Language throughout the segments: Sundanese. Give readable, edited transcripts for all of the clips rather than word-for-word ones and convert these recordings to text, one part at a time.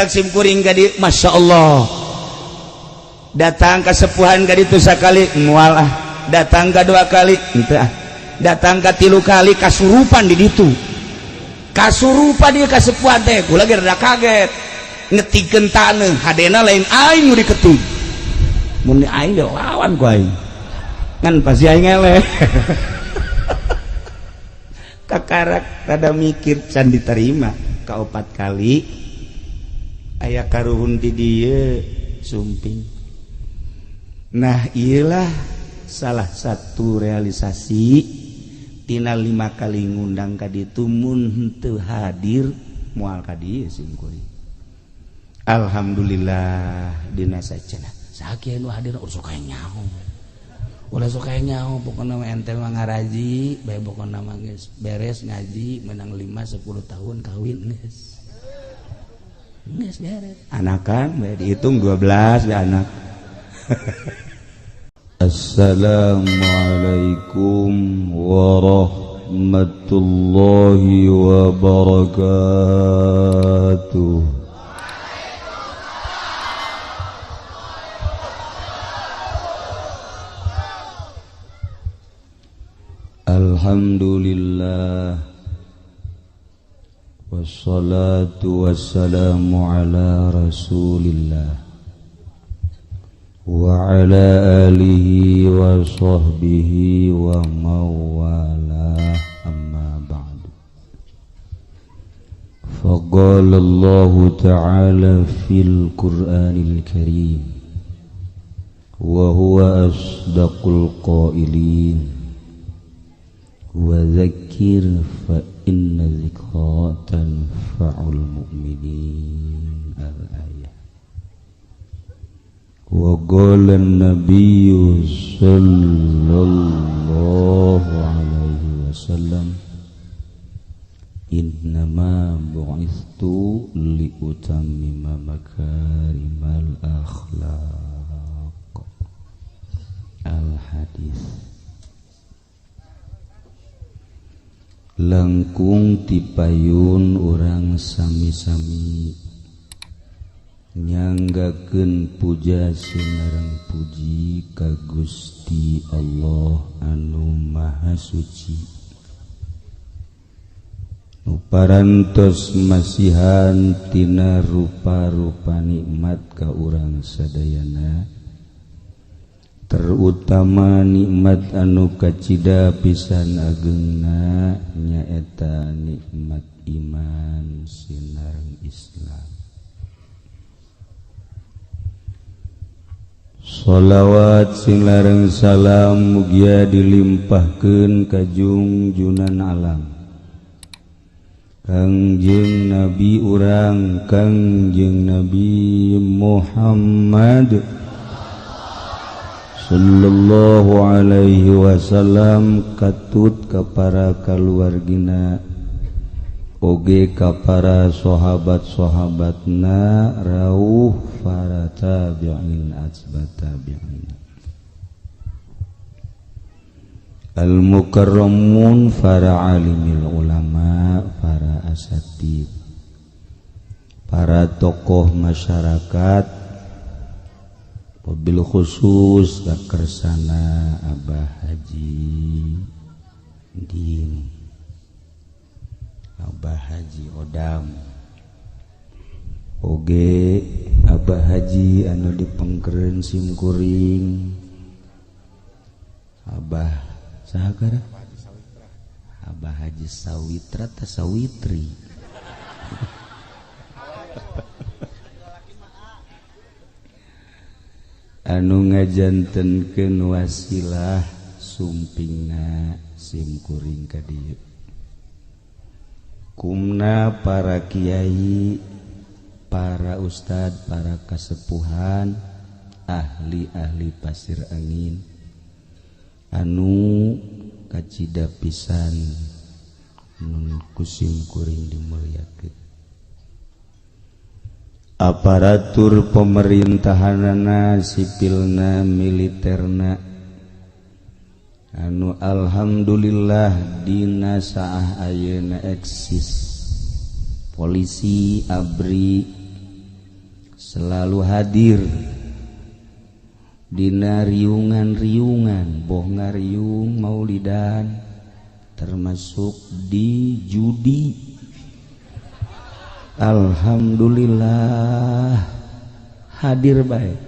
Datang sim kuring ka dieu, Masya Allah. Datang kasepuhan ka ditu sakali, moal ah. Datang ka dua kali, henteu ah. Datang ka tilu kali, kasurupan di ditu. Kasurupan dia kasepuhan teh, kula ge rada kaget. Ngetikeun taneuh, hadena lain aing nu diketik. Mun aing lawan ku aing. Ngan pasti aing eleh. Kakarak rada mikir can diterima kaopat kali aya karuhun di dieu sumping. Nah, iyalah salah satu realisasi tina 5 kali ngundang ka ditu mun henteu hadir moal ka dieu sim kuring. Alhamdulillah dina sacana saha kieu nu hadir ulah sok aya nyaho. Ulah sok aya nyaho pokona mah ente mah ngaraji bae pokona mah geus beres ngaji menang 5 10 tahun kawin geus. Geus beres. Anakan bae dihitung 12 ya anak. Assalamualaikum warahmatullahi wabarakatuh. Alhamdulillah wassalatu wassalamu ala rasulillah wa ala alihi wa sahbihi wa mawalah, amma ba'du. Faqala Allahu ta'ala fil Qur'anil Karim wa huwa asdaqul qailin wa dzakir fa inna dzikra tanfa'ul mu'minin. Al-ayah. Wa qala an-nabiyyu sallallahu alaihi wasallam innama bu'itstu liutammima makarimal akhlaq. Al-hadis. Langkung tipayun urang sami-sami nyanggakeun puja sinareng puji ka Gusti Allah anu Maha Suci nu parantos masihan tina rupa-rupa nikmat ka urang sadayana, terutama nikmat anu kacida pisan agengna nyaeta nikmat iman sinareng Islam. Sholawat sing lareng salam mugia dilimpahkeun ka jungjunan alam Kangjeng Nabi urang Kangjeng Nabi Muhammad sallallahu alaihi wasallam, katut ka para kaluargina oge ka para sahabat-sahabatna rauh para tabi'in atba tabi'in al-mukarramun para alimil ulama, para asatid, para tokoh masyarakat, wabil khusus kakersana Abah Haji Din, Abah Haji Odam, oge Abah Haji anu dipengkereun simkuring, Abah saha gara? Abah Haji Sawitra ta Sawitri. Anu ngajantenkeun wasilah sumpingna simkuring ka dieu. Kumna para kiai, para ustad, para kasepuhan, ahli-ahli pasir angin anu kacida pisan nun ku simkuring dimuliakeun. Aparatur pemerintahanana, sipilna, militerna anu alhamdulillah dina saah ayeuna eksis, polisi, ABRI, Selalu hadir dina riungan-riungan boh ngariung maulidan termasuk di judi. Alhamdulillah hadir baik.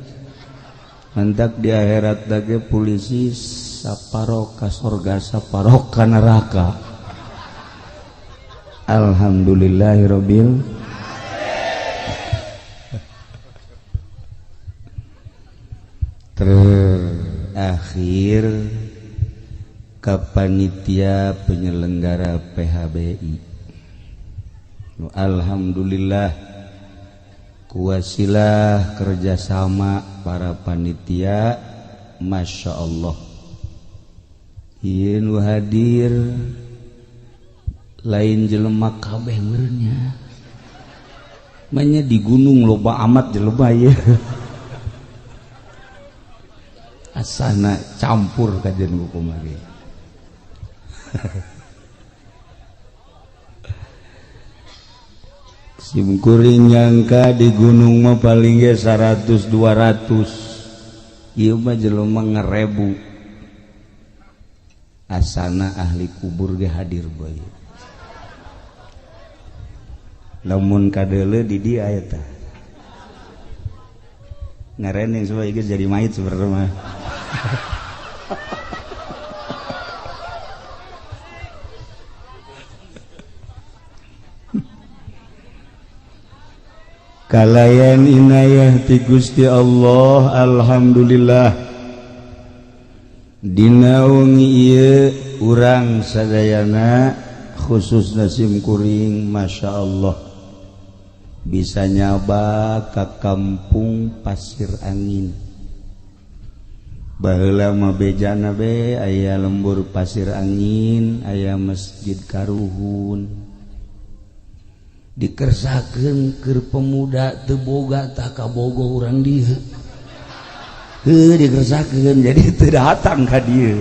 Mentak di akhirat lagi polisi saparoka sorga saparoka neraka. Alhamdulillahirabbil. Terakhir ke panitia penyelenggara PHBI. Alhamdulillah kuasilah kerjasama para panitia, Masya Allah. Ieu nu hadir lain jelema kabeh meureunnya. Manya di gunung loba amat jelema ieu. Asana campur kajian hukum lagi. Simkuring nyangka di gunung mah paling ge 100 200. Ieu mah jelema ngerebu. Asana ahli kubur ge hadir bae. Lamun kadeuleu di dieu eta. Ngarening supaya geus jadi mayit sebenarnya mah. Kalayan inayah ti Gusti Allah, alhamdulillah. Dina wengi ieu urang sadayana khususna simkuring Masya Allah bisa nyaba ka kampung Pasir Angin. Baheula mah bejana be aya lembur Pasir Angin, aya masjid Karuhun. Dikersakeun keur pemuda teu boga tah kabogoh urang dieu. Heuh dikersakeun jadi teu datang ka dieu.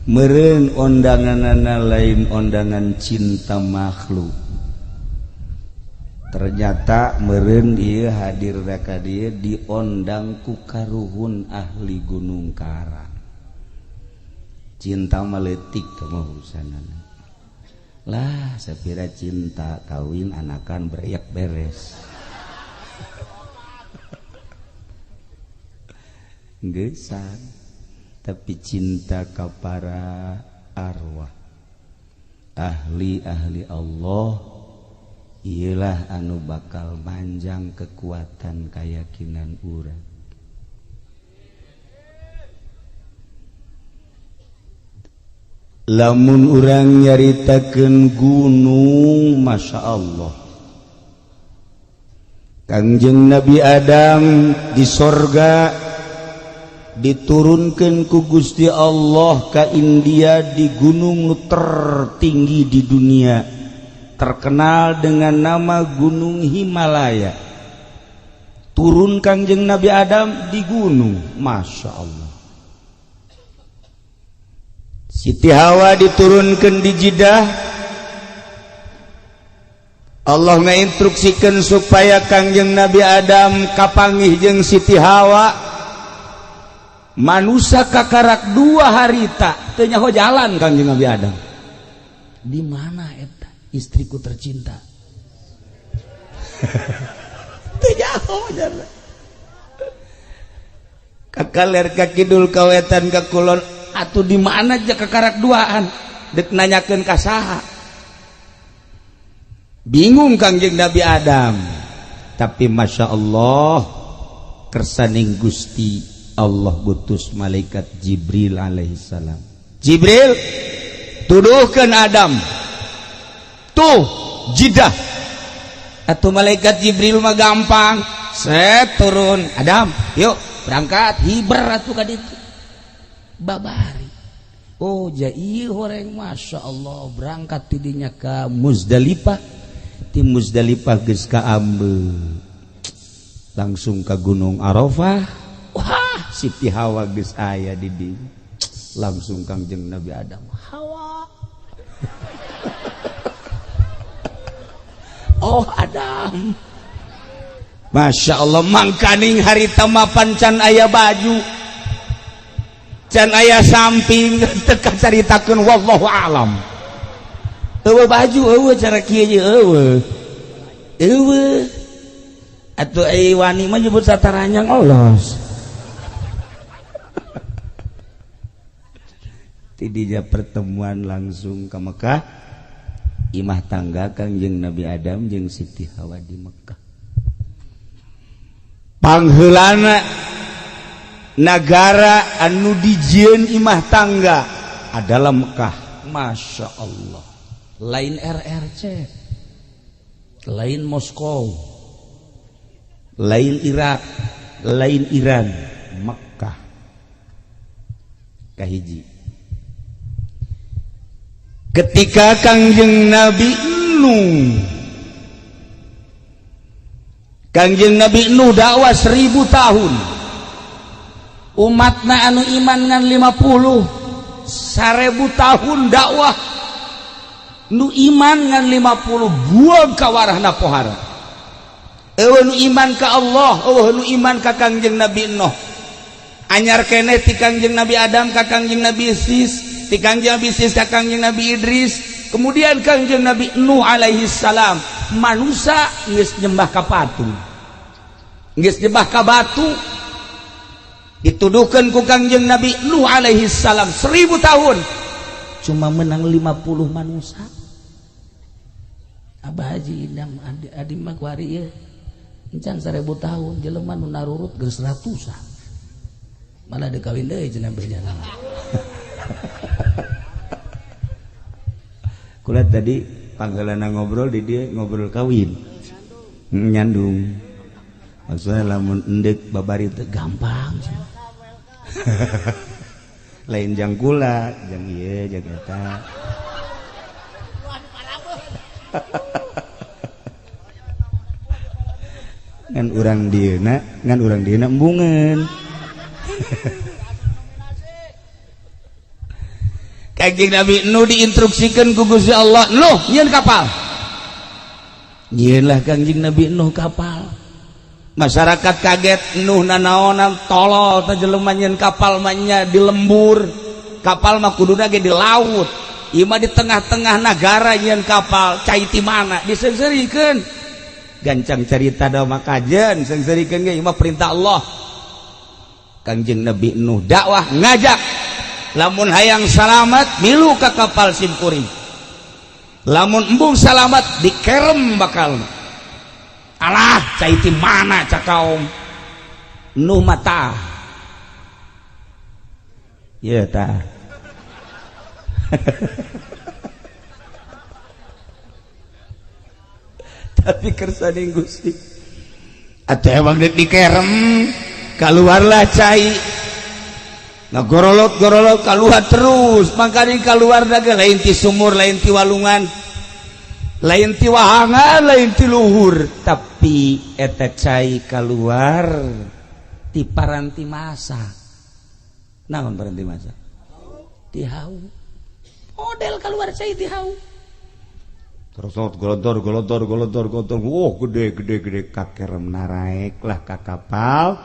Meureun ondanganana lain ondangan cinta makhluk. Ternyata meureun ieu hadir ka dieu diondang ku karuhun ahli Gunung Kara. Cinta mah leutik teh mah urusanana. Lah sapira cinta kawin anakan beriak beres. Geusan tapi cinta ka para arwah ahli-ahli Allah ialah anu bakal manjang kekuatan keyakinan urang. Lamun urang nyaritakeun gunung, Masya Allah, Kangjeng Nabi Adam di sorga diturunkan ku Gusti Allah ka India di gunung tertinggi di dunia, terkenal dengan nama Gunung Himalaya. Turun Kangjeng Nabi Adam di gunung, Masya Allah. Siti Hawa diturunkan di Jeddah. Allah ngainstruksikan supaya Kangjeng Nabi Adam kapanggih jeung Siti Hawa. Manusia kakarak 2 harita teu nyaho jalan Kangjeng Nabi Adam. Di mana eta istriku tercinta? Teu nyaho jalan. Ka kaler ka kidul ka wetan ka kulon atuh di mana aja kakarak duaan dek nanyakeun ka saha. Bingung Kangjeng Nabi Adam. Tapi Masya Allah kersaning Gusti Allah gutus malaikat Jibril alaihissalam. Jibril tuduhkan Adam tuh Jeddah. Atau malaikat Jibril mah gampang, set turun Adam yuk berangkat hiber atuh ka ditu. Babari oh jai horeng Masya Allah berangkat tidinya ke Muzdalifah. Ti Muzdalifah geus ka Ambe langsung ke Gunung Arafah. Wah Siti Hawa geus aya di dieu. Langsung Kangjeng Nabi Adam Hawa. Oh Adam Masya Allah, mangkaning harita mapan can aya baju, can aya samping, teu kacaritakeun, wallahu alam. Eueuh baju, eueuh cara kieu ye, eueuh. Eueuh. Atuh ai wani mah nyebut sataranyang olos. Tidinya pertemuan langsung ke Mekah, imah tangga Kangjeng Nabi Adam jeung Siti Hawa di Mekah. Pangheulana nagara anu dijieun imah tangga adalah Mekah. Masya Allah, lain RRC, lain Moskow, lain Irak, lain Iran, Mekah. Kahiji, ketika Kangjeng Nabi Nuh, Kangjeng Nabi Nuh dakwah 1000 tahun, umatna anu iman ngan 50, 1000 tahun dakwah nu iman ngan 50, buang ka warahna pohara. Eueuh nu iman ka Allah, eueuh nu iman ka Kangjeng Nabi Nuh. Anyar keneh ti Kangjeng Nabi Adam ka Kangjeng Nabi Sis, ti Kangjeng Nabi Sis ka Kangjeng Nabi Idris, kemudian Kangjeng Nabi Nuh alaihi salam. Manusia geus nyembah ka patung, geus nyembah ka batu, dituduhkeun ku Kangjeng Nabi Nuh alaihi salam 1000 tahun cuma menang 50 manusia. Abah Haji Idam adi, adi mah kuari ieu encan 1000 tahun jelema nu narurut geus ratusan, malah dikawin deui cenah bejana. Kula tadi panggalana ngobrol di dia ngobrol kawin nyandung, maksudnya lamun endek babari teh gampang. Lain jang kula jang ieu jang eta. Ngan urang dieuna, ngan urang dieuna embungeun. Kangjeng Nabi Nuh diinstruksikan ku Gusti Allah, Nuh nyieun kapal. Nyieunlah Kangjeng Nabi Nuh kapal. Masyarakat kaget, Nuh nanaonan tolol teh jelema nyieun kapal mah nya di lembur. Kapal mah kuduna ge di laut. Ieu mah di tengah-tengah nagara nyieun kapal, cai ti mana? Diseungseurikeun. Gancang carita da mah kajen, seungseurikeun ge ieu mah perintah Allah. Kangjeng Nabi Nuh dakwah ngajak, lamun hayang salamat milu ka kapal simkuring, lamun embung salamat dikerem bakal. Alah cai ti mana cak kaum Nuh mata ya tah. Tapi kersaning Gusti atuh emang deuk dikerem, keluarlah cai. Nah, gorolot-gorolot keluar terus, makanya keluar daga lain ti sumur, lain ti walungan, lain ti wahangan, lain ti luhur, tapi eta cai keluar ti paranti masa. Naon paranti masa? Ti hau. Model keluar cai ti hau. Terus golodor golodor golodor golodor, oh gede gede gede, kakerem naraek lah ka kapal.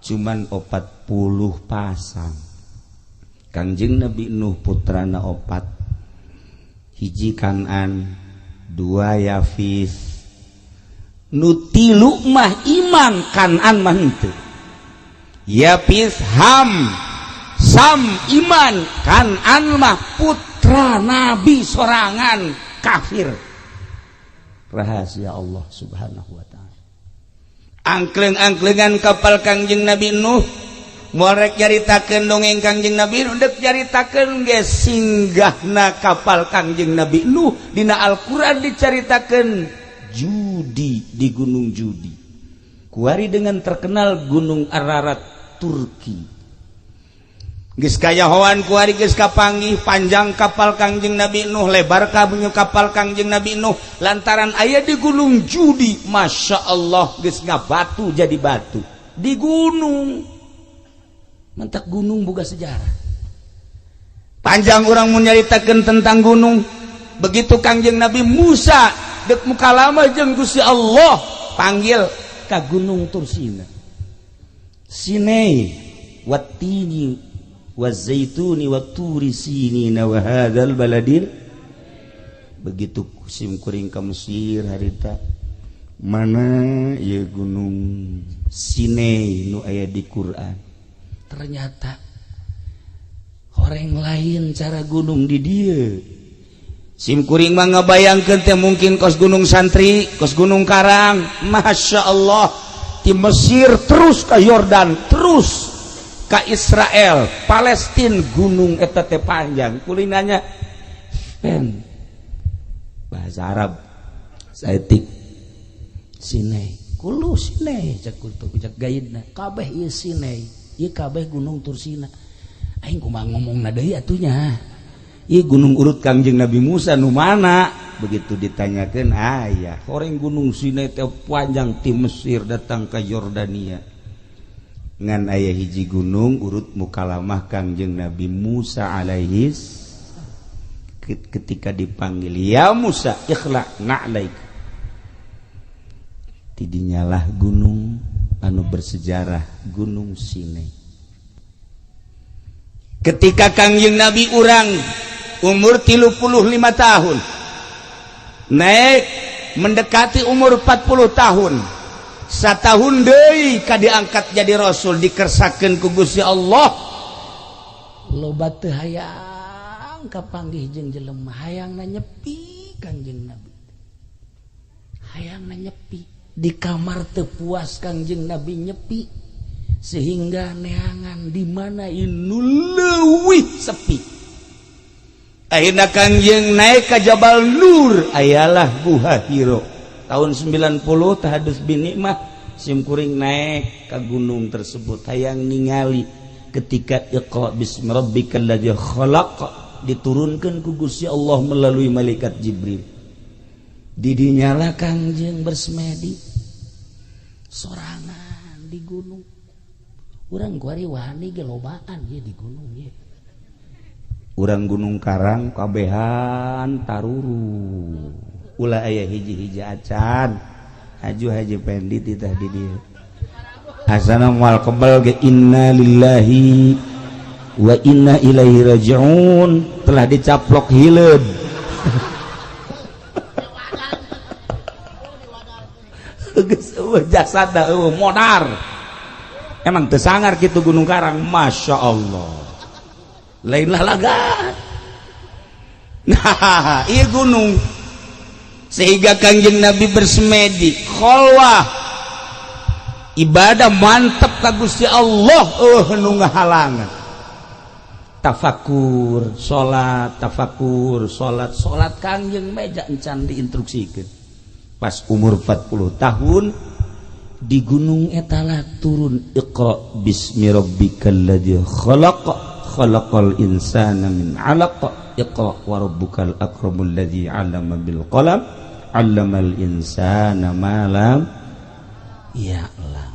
Cuman 40 pasang. Kangjeng Nabi Nuh putrana 4, hiji Kan'an, 2 Yafis, nu 3 mah iman, Kan'an mah henteu. Yafis, Ham, Sam iman, Kan'an mah putra Nabi sorangan kafir. Rahasia Allah Subhanahu wa ta'ala. Angkleng-angklengan kapal Kangjeng Nabi Nuh, morek nyaritakeun dongeng Kangjeng Nabi Nuh, dek nyaritakeun ge singgahna kapal Kangjeng Nabi Nuh dina Al-Qur'an dicaritakeun judi di Gunung Judi. Kuari dengan terkenal Gunung Ararat Turki. Geus kayahoan kuari geus kapanggih panjang kapal Kangjeng Nabi Nuh, lebar kabunyu kapal Kangjeng Nabi Nuh, lantaran aya di Gunung Judi. Masya Allah geus ngabatu jadi batu di gunung. Mentak gunung boga sejarah. Panjang urang mun nyaritakeun tentang gunung. Begitu Kangjeng Nabi Musa dek mukalama jeung Gusti Allah, panggil Ka Gunung Tursina. Sinai wattini wazaituni watturi sinina wa hadzal baladil. Begitu sim kuring ka Mesir harita, mana ieu Gunung Sinai nu aya di Quran? Ternyata horeng lain cara gunung di dieu. Sim kuring mah ngabayangkeun teh mungkin kos Gunung Santri, kos Gunung Karang. Masya Allah, di Mesir terus ke Yordan, terus ke Israel, Palestina, gunung eta teh panjang. Kulinanya pen bahasa Arab saeutik Sinai. Kulu Sinai cek kultu cek gaidna kabeh ieu Sinai, ieu kabeh Gunung Tursina. Aing kumaha ngomongna deui atunya? Ieu gunung urut Kangjeng Nabi Musa nu mana? Begitu ditanyakeun, aya horeng Gunung Sinai teh panjang ti Mesir datang ke Yordania. Ngan aya hiji gunung urut mukalamah Kangjeng Nabi Musa alaihis ketika dipanggil, ya Musa ikhla na'laik. Tidinyalah gunung anu bersejarah, Gunung Sinai. Ketika Kangjeng Nabi urang umur 35 tahun, naik mendekati umur 40 tahun, satahun deui ka diangkat jadi rasul, dikersakeun ku Gusti Allah. Loba teu hayang kapanggih jeung jelema, hayangna nyepi. Kangjeng Nabi hayangna nyepi di kamar, teu puas Kangjeng Nabi nyepi, sehingga neangan di mana inu leuwih sepi. Akhirnya Kangjeng naik ke Jabal Nur, ayalah Guha Hiro. Tahun 90 tahadus bin nikmah sim kuring naik ke gunung tersebut, hayang ningali ketika iqra bismi rabbikal ladzi khalaq diturunkan ku Gusti Allah melalui malaikat Jibril. Didinyalah Kangjeng bersemedi sorangan di gunung. Urang kuari wani ge lobaan ye di gunung ye. Urang Gunung Karang kabehan taruru, ulah aya hiji-hiji acan. Haju Haji Pendi titah di dieu asana moal kebal ge, inna lillahi wa inna ilaihi rajiun, telah dicaplok hileud. Geus eueuh jasad, eueuh modar. Emang teu sangar kitu Gunung Karang, Masya Allah, lainlah lagat. Nah, iya gunung sehingga Kangjeng Nabi bersemedi kholwah ibadah mantep ka Gusti Allah, nu ngahalangan. Tafakur salat, tafakur salat, salat Kangjeng meja encan diinstruksikeun. Pas umur 40 tahun di gunung etalah turun iqra bismi rabbikal ladzi khalaq, khalaqal insana min 'alaq, iqra wa rabbukal akramul ladzi 'allama bil qalam, 'allamal insana ma lam ya'lam.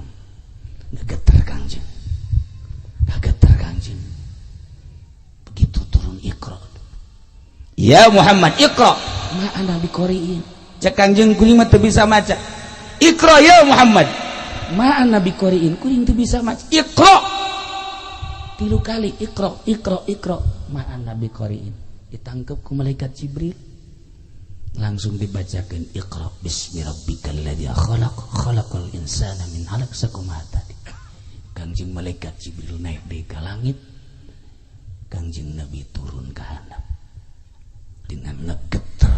Gegeter Kangjeng, gegeter Kangjeng begitu turun iqra, ya Muhammad iqra ma ana biqoriin. Cek Kangjeng kuring mah teu bisa maca. Iqra ya Muhammad ma ana biqoriin, kuring teu bisa maca. Iqra 3 kali, iqra iqra iqra ma ana biqoriin. Ditangkep ku malaikat Jibril, langsung dibacakan iqra bismi rabbikal ladzi khalaq, khalaqal insana min 'alaq. Sakumaha tadi Kangjeng malaikat Jibril naik deui ka langit, Kangjeng Nabi turun ka handap dengan ngegeter,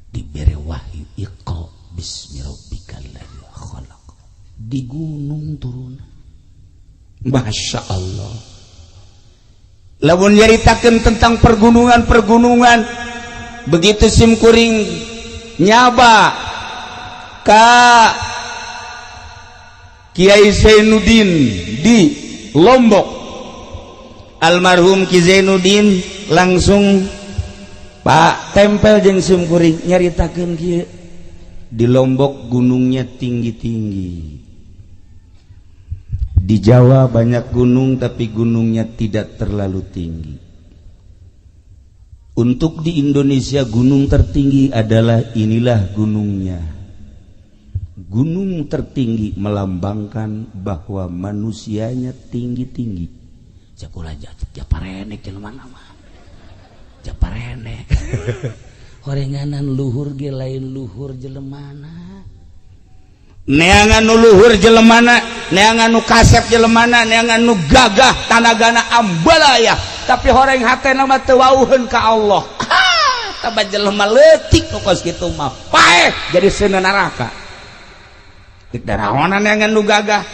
dibere wahyu iqra bismi rabbikal ladzi khalaq. Di gunung turun. Masya Allah. Lamun nyaritakeun tentang pergunungan-pergunungan, begitu sim kuring nyaba ka Kiai Zainuddin di Lombok, almarhum Ki Zainuddin langsung Pak tempel jeung sim kuring nyaritakeun kieu, di Lombok gunungnya tinggi-tinggi, di Jawa banyak gunung tapi gunungnya tidak terlalu tinggi. Untuk di Indonesia gunung tertinggi adalah inilah gunungnya, Gunung tertinggi melambangkan bahwa manusianya tinggi-tinggi. Cek ulah japarenek jelema mah. Japarenek. Horenganan luhur ge lain luhur jelemana. Neangan nu luhur jelemana, neangan nu kasep jelemana, neangan nu gagah tanagana ambalaya, tapi horeng hatena mah teu wauheun ka Allah. Taba jelema leutik nu kos kitu mah paeh jadi seuneu neraka. Dek daraonan neangan nu gagah,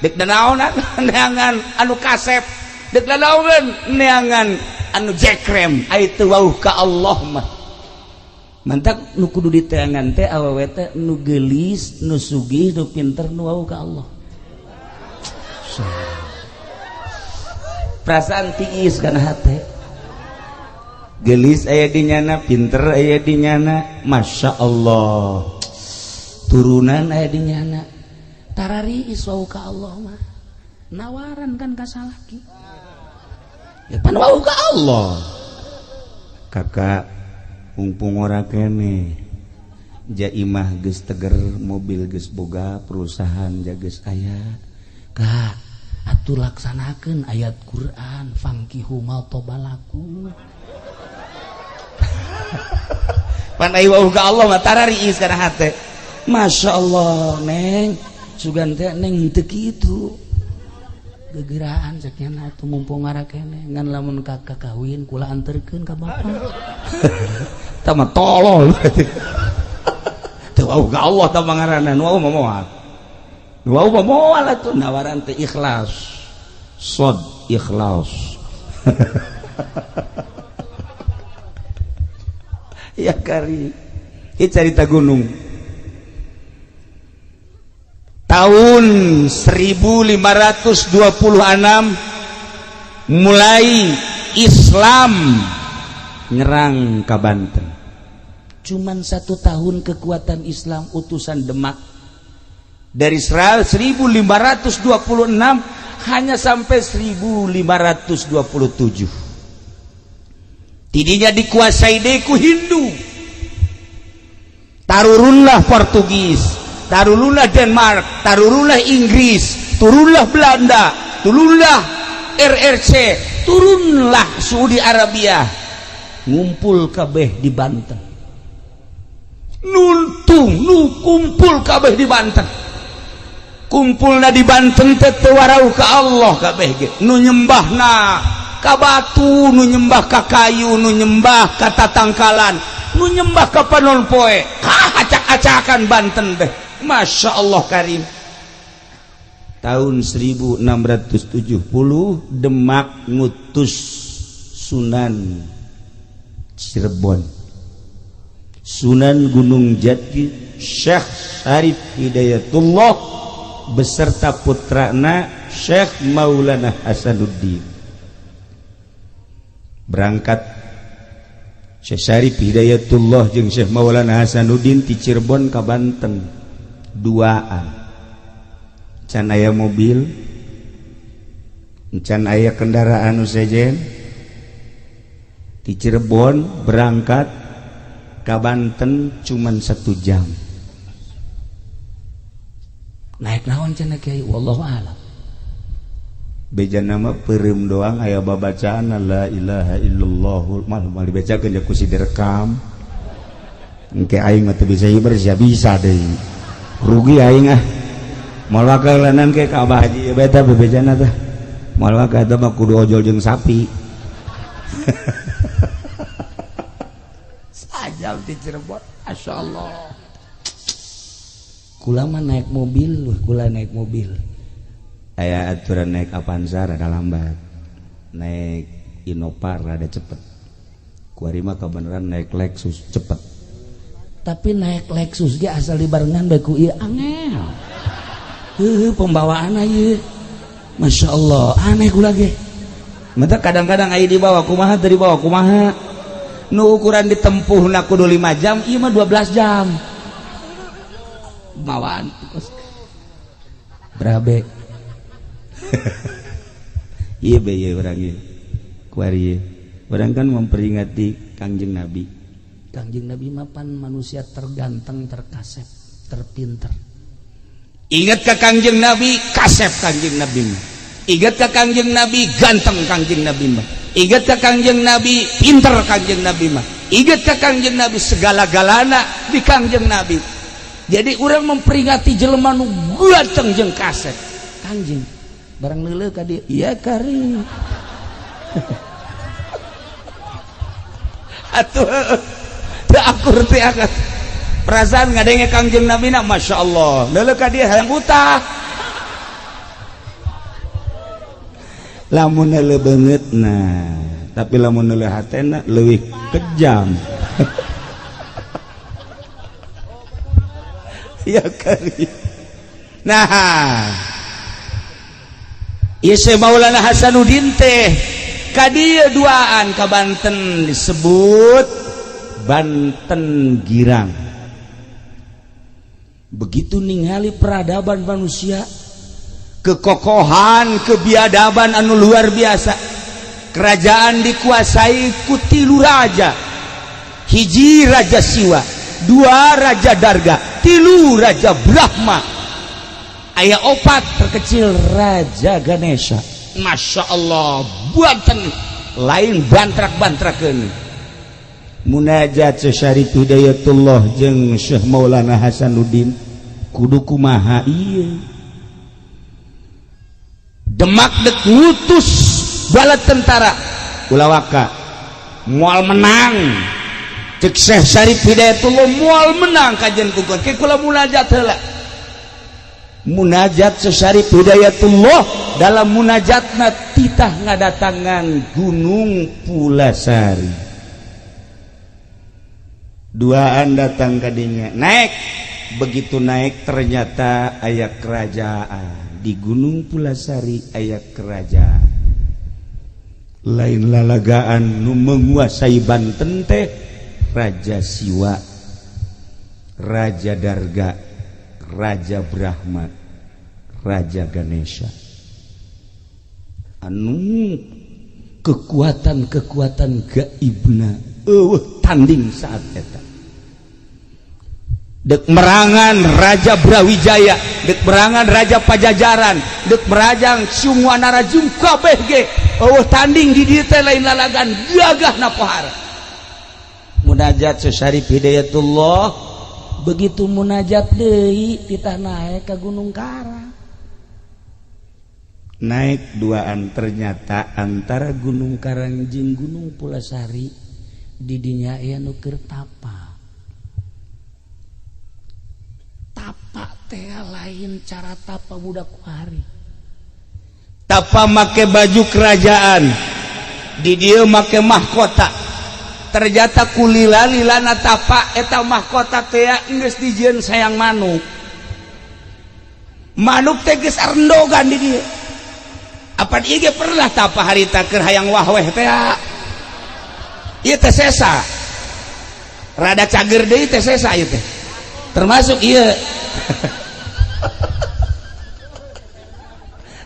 dek daraonan neangan anu kasep, dek daraonan neangan anu jekrem, ai teu wauh ka Allah mah. Mantak nu kudu diteangan teh awewe teh nu geulis, nu sugih, nu pinter, nu wauh ka Allah. Perasaan tiis kana hate. Geulis aya di nyana, pinter aya di nyana, Masya Allah. Turunan aya di nyana. Tarariis wauh ka Allah mah. Nawaran kan ka salaki. Ya pan wauh ka Allah. Kakak mumpung ora kene jaimah geus teger, mobil geus boga, perusahaan ja geus aya. Kak, atuh laksanakeun ayat Quran fankihu ma tobalakum. Pan ai wauh ka Allah mah tarariis kana hate. Masya Allah, neng, sugan teh neng teu kitu. Gegeraan cek nya atuh mumpung ngara kene ngan lamun kakak kawin kula anterkeun ka bapak. Tah mah tolol. Teu wauh ka Allah tah mah ngaranna, nu wauh mah moal. Nu wauh mah moal atuh nawaran teh ikhlas. Sod ikhlas. Ya kari. Ieu carita gunung. Tahun 1526 mulai Islam nyerang ke Banten. Cuman 1 tahun kekuatan Islam utusan Demak dari 1526 hanya sampai 1527. Tidinya dikuasai deku Hindu. Tarurunlah Portugis, tarurunlah Denmark, tarurunlah Inggris, turunlah Belanda, turunlah RRC, turunlah Saudi Arabia, ngumpul kabeh di Banten. Nuntung nu kumpul kabeh di Banten. Kumpulna di Banten teh teu warauh ka Allah kabeh ge. Nu nyembahna ka batu, nu nyembah ka kayu, nu nyembah ka tatangkalan, nu nyembah ka panon poe. Acak-acakan Banten teh. Masya Allah karim. Tahun 1670 Demak ngutus Sunan Cirebon, Sunan Gunung Jati, Syekh Syarif Hidayatullah beserta putrana Syekh Maulana Hasanuddin. Berangkat Syekh Syarif Hidayatullah jeung Syekh Maulana Hasanuddin ti Cirebon ka Banten. Duaan. Can aya mobil, can aya kendaraan nu sejen. Ti Cirebon berangkat ka Banten cuman 1 jam. Naik naon cenah kiai wallahu alam. Beja nama peureum doang aya babacaan la ilaha illallah mal mal dibacakeun ja ku si direkam. Engke aing mah teu bisa hiber sia bisa deui. Rugi aing ah. Moal wakalanan ke ka Abah Haji beta bebejana teh. Moal wakal eta mah kudu ojol jeung sapi. Sajam di Cirebon, masyaallah. Kula mah naik mobil, kula naik mobil. Aya aturan naik Avanza rada lambat, naik Innova rada cepet. Kuari mah kebenaran naik Lexus cepet. Tapi naik Lexus ge asal dibarengan bae ku ieu angel. Heuh pembawaan ieu. Masya Allah, aneh kula ge. Mata kadang-kadang aya dibawa kumaha teu dibawa kumaha. Nu ukuran ditempuhna kudu 5 jam, ieu mah 12 jam. Bawaan berabe. Ieu be ieu urang ieu. Kuari ieu. Urang kan memperingati Kangjeng Nabi. Kangjeng Nabi mapan manusia terganteng, terkasep, terpinter. Ingat ka Kangjeng Nabi, kasep Kangjeng Nabi mah. Ingat ka Kangjeng Nabi, ganteng Kangjeng Nabi mah. Ingat ka Kangjeng Nabi, pinter Kangjeng Nabi mah. Ingat ka Kangjeng Nabi, segala-galana di Kangjeng Nabi. Jadi orang memperingati jelema nu ganteng jeung kasep Kangjeng, barang neuleuh ka dieu, iya kari. Atuh teu akur teh akat. Perasaan ngadenge Kangjeng Nabi na, Masya Allah, neuleuh ka dieu hayang utah. Lamun neuleuh beungeutna, tapi lamun neuleuh hatena leuwih kejam. Ya kari. Nah, ieu Syekh Maulana Hasanuddin teh ka dieu duaan ka Banten disebut Banten Girang. Begitu ningali peradaban manusia, kekokohan, kebiadaban anu luar biasa. Kerajaan dikuasai ku tilu raja. Hiji raja Siwa, dua raja Darga, tilu raja Brahma, aya opat terkecil raja Ganesha. Masya Allah, Banten lain bantrak-bantrakeun. Munajat Syarif Hidayatullah jeung Syekh Maulana Hasanuddin kudu kumaha ieu. Demak dek ngutus bala tentara ulah waka moal menang. Cek Syekh Syarif Hidayatullah moal menang kajian kukur. Ke kula munajat heula. Munajat Syekh Syarif Hidayatullah dalam munajatna titah ngadatangan Gunung Pulasari. Duaan datang kadinya, naik. Begitu naik ternyata aya kerajaan di Gunung Pulasari, aya kerajaan lain lalagaan nu menguasai Banten teh Raja Siwa, Raja Darga, Raja Brahma, Raja Ganesha. Anu kekuatan-kekuatan gaibna eueuh tanding saat eta. Dek merangan Raja Brawijaya, dek merangan Raja Pajajaran, dek merajang Sungwanarajung kabeh ge eueuh tanding di dieu teh lain lalagan gagah napohara. Munajat Syekh Syarif Hidayatullah begitu munajat deui titah naek ka Gunung Karang. Naik duaan ternyata antara Gunung Karang jeung Gunung Pulasari didinya aya nu keur tapa. Tapa teh lain cara tapa budak kuari. Tapa make baju kerajaan, di dieu make mahkota. Ternyata kulila-lilana tapa eta mahkota teh geus dijieun sayang manuk. Manuk teh geus arendogan di dieu. Apan ieu ge pernah tapa harita keur hayang wahweh teh. Ieu teh sesa. Rada cager deui teh sesa ieu teh. Termasuk ieu.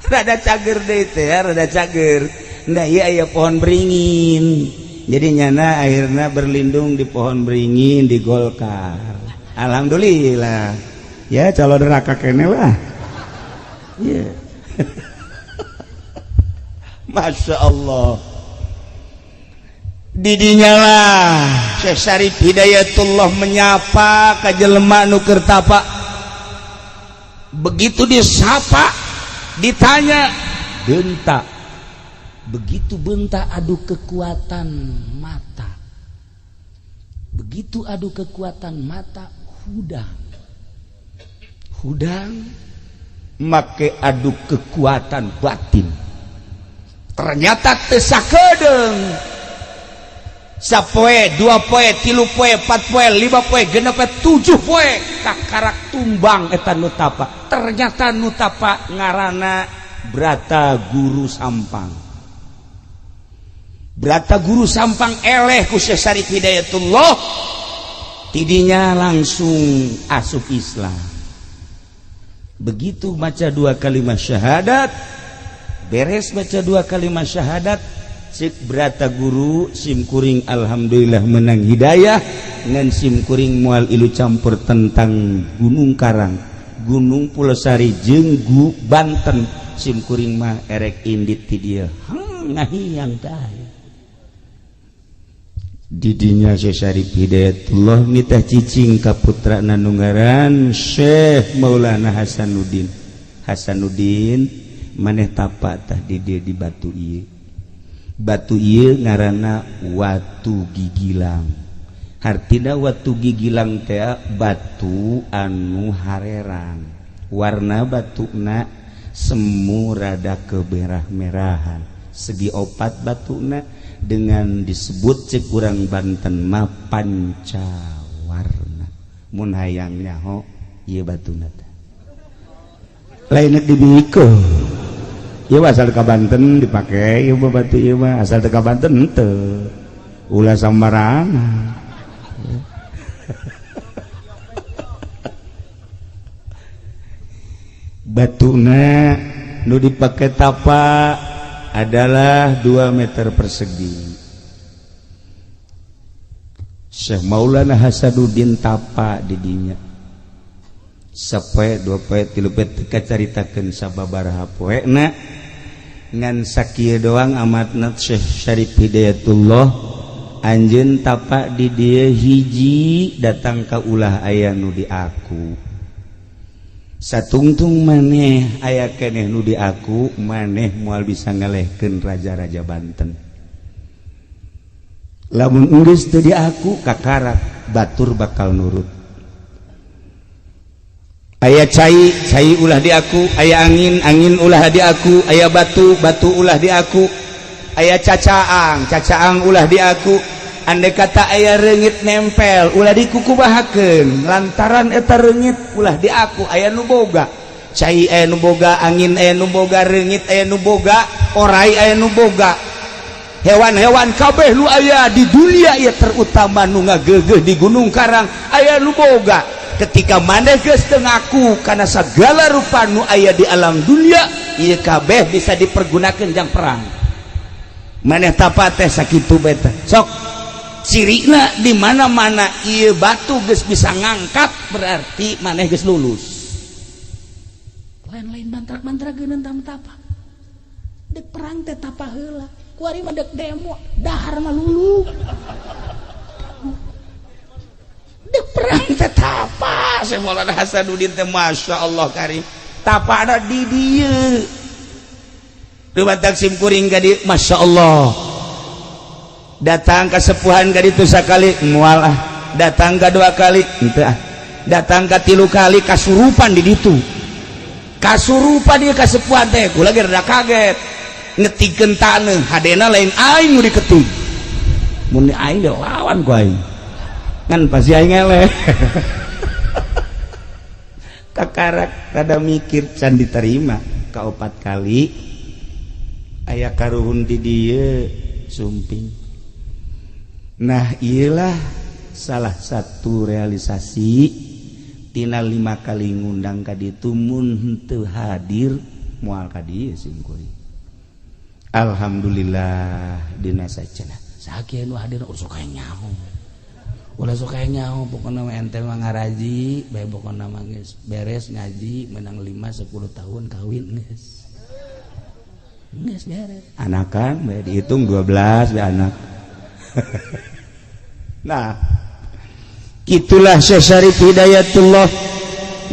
Rada cager deui teh, rada cager. Nah ieu aya pohon beringin. Jadi nyana akhirnya berlindung di pohon beringin di Golkar. Alhamdulillah. Ya calon neraka kene lah. Yeah. Masya Allah. Didinya lah Syekh Syarif Hidayatullah menyapa ka jelema nu keur tapa. Begitu disapa, ditanya, bentak. Begitu bentak adu kekuatan mata. Begitu adu kekuatan mata, hudang. Hudang make adu kekuatan batin. Ternyata teu sakedeung. Sapoe, dua poe, tilu poe, empat poe, lima poe, genep poe, tujuh poe kakarak tumbang eta nu tapa. Ternyata nu tapa ngaranna Brata Guru Sampang. Brata Guru Sampang eleh ku Syekh Syarif Hidayatullah, tidinya langsung asup Islam. Begitu baca dua kalimat syahadat, beres baca dua kalimat syahadat, cek Brata Guru simkuring alhamdulillah menang hidayah, ngan simkuring mual ilu campur tentang Gunung Karang. Gunung Pulosari jeung Banten. Sim kuring mah erek indit ti dieu ngahiang tah. Didinya Syekh Syarif Hidayatullah nitah cicing ka putrana nu ngaran Syekh Maulana Hasanuddin. Hasanuddin, maneh tapa tah di dieu di batu ieu. Batu ieu ngaranna Watu Gigilang. Hartina Watu Gigilang teh batu anu harerang, warna batuna semu rada kemerah-merahan, segi opat batuna dengan disebut cek urang Banten mah pancawarna. Mun hayang nyaho ieu batuna teh lain dibiko ieu, asal ka Banten dipake ieu mah. Batu ieu mah asal teu ka Banten henteu, ulah sambarangan. Batuna nu dipake tapa adalah 2 meter persegi. Syekh Maulana Hasanuddin tapa didinya sapoe, 2 poe, 3 poe, teu kacaritakeun sababaraha poena, ngan sakieu doang amatna. Syekh Syarif Hidayatullah anjeun tapa di dieu, hiji datang ka ulah aya nu di aku. Satungtung maneh aya keneh nu di aku, maneh moal bisa ngalehkeun raja-raja Banten. Lamun geus teu di aku, kakarak batur bakal nurut. Aya cai, cai ulah di aku. Aya angin, angin ulah di aku. Aya batu, batu ulah di aku. Aya cacaang, cacaang ulah di aku. Andai kata aya reungit nempel, ulah dikukumahakeun, lantaran eta reungit ulah di aku. Aya nu boga cai, aya nu boga angin, aya nu boga reungit, aya nu boga orai, aya nu boga hewan-hewan kabeh nu aya di dunia ya, terutama nu ngagegeh di Gunung Karang, aya nu boga. Ketika maneh geus teu ngaku kana segala rupa nu aya di alam dunia ieu, kabeh bisa dipergunakan jang perang. Maneh tapa teh sakitu beta. Sok cirina di mana-mana ieu batu geus bisa ngangkat, berarti maneh geus lulus. Lain-lain mantrak-mantra geuneun tapa. Dek perang teh tapa heula. Kuari mah dek demo, dahar mah lulu. Dek perang teh tapa. Syekh Maulana Hasanuddin teh Masya Allah karim, tapa ada di dieu. Dumatak sim kuring ka dieu, Masya Allah, datang kasepuhan ka ditu sakali, moal ah. Datang ka dua kali, henteu ah. Datang ka tilu kali, kasurupan di ditu. Kasurupan dia kasepuhan teh. Kula ge rada kaget, ngetikeun taneuh hadena lain aing nu diketik. Mun aing lawan ku aing ngan pasti aing eleh. Kakarak rada mikir, can diterima. Kaopat kali aya karuhun di dieu sumping. Nah, iyalah salah satu realisasi tina 5 kali ngundang ka ditu. Mun henteu hadir, moal ka dieu sim kuring. Alhamdulillah dina sacenah. Sakieu nu hadir ulah sok nyaho, ulah sok nyaho. Pokona mah ente mah ngaraji bae, pokona mah geus beres ngaji menang 5 10 tahun kawin, geus geus beres. Anakan bae dihitung 12 bae anak. Nah, itulah Syekh Syarif Hidayatullah.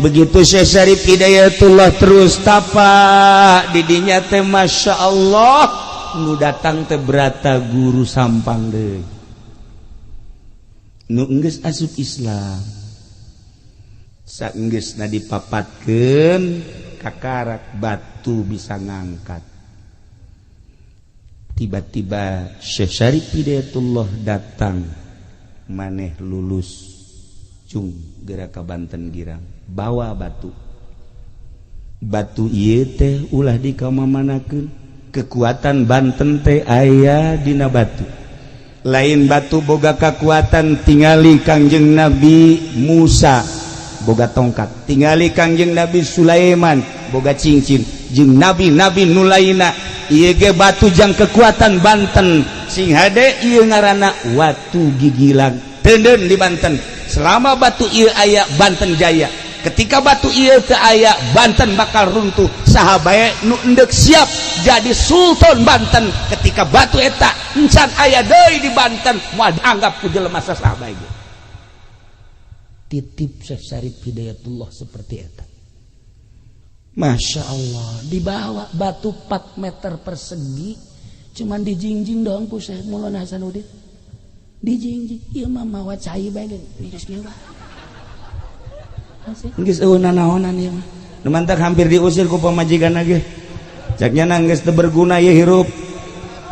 Begitu Syekh Syarif Hidayatullah terus tapa didinya teh, Masya Allah, nu datang teh berata guru Sampang deui nu enggeus asup Islam. Saenggeusna dipapatkeun, kakarak batu bisa ngangkat. Tiba-tiba Syekh Syarif Hidayatullah datang, "Maneh lulus, cung, geura ka Banten Girang, bawa batu. Batu ieu teh ulah dikamamanakeun. Kekuatan Banten teh aya dina batu. Lain batu boga kekuatan, tingali Kangjeng Nabi Musa boga tongkat, tingali Kangjeng Nabi Sulaiman boga cincin, jeung nabi-nabi nu lainna. Ieu ge batu jang kekuatan Banten. Sing hade, ieu ngaranna Watu Gigilang, teuneun di Banten. Selama batu ieu aya, Banten jaya." Ketika batu ieu teu aya, Banten bakal runtuh. Saha bae nu endek siap jadi Sultan Banten ketika batu eta encan aya deui di Banten, moal dianggap ku jelema saha bae. Titip Syekh Syarif Hidayatullah seperti eta. Masya Allah, dibawa batu 4 meter persegi, cuman dijingjing doang ku Syekh Maulana Hasanuddin. Dijingjing, ieu mah mawa cai bae geus kieu bae. Geus eueuh nanaonan ieu mah. Nu mantak hampir diusir ku pamajikan ge. Cak nya geus teu berguna ieu hirup.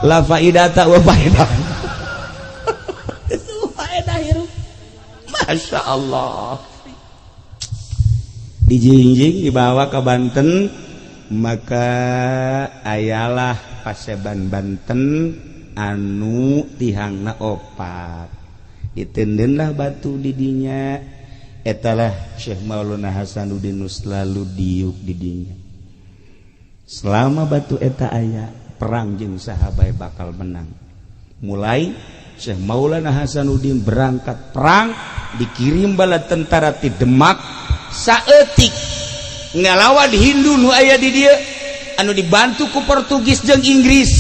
La faidata wa faedah. Geus faedah hirup. Masya Allah. Dijingjing dibawa ke Banten, maka ayalah paseban Banten anu tihangna opat. Ditendenlah batu didinya, etalah Syekh Maulana Hasanuddin nu selalu diuk didinya. Selama batu eta aya, perang jeung saha bae bakal menang. Mulai Syekh Maulana Hasanuddin berangkat perang, dikirim bala tentara ti Demak saeutik ngalawan Hindu nu aya di dieu anu dibantu ku Portugis jeung Inggris,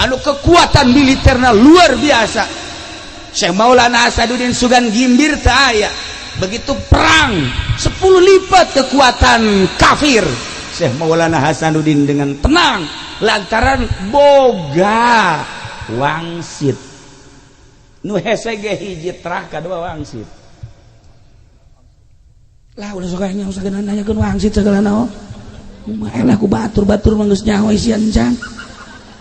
anu kekuatan militerna luar biasa. Syekh Maulana Hasanuddin sugan gimbir teu aya. Begitu perang 10 lipat kekuatan kafir, Syekh Maulana Hasanuddin dengan tenang lantaran boga wangsit nu hese ge hiji terah kadua wangsit. Lah ulah sok nyaho sagala nanyakeun wangsit sagala naon. Kumaha lah ku batur-batur mah geus nyaho isian can.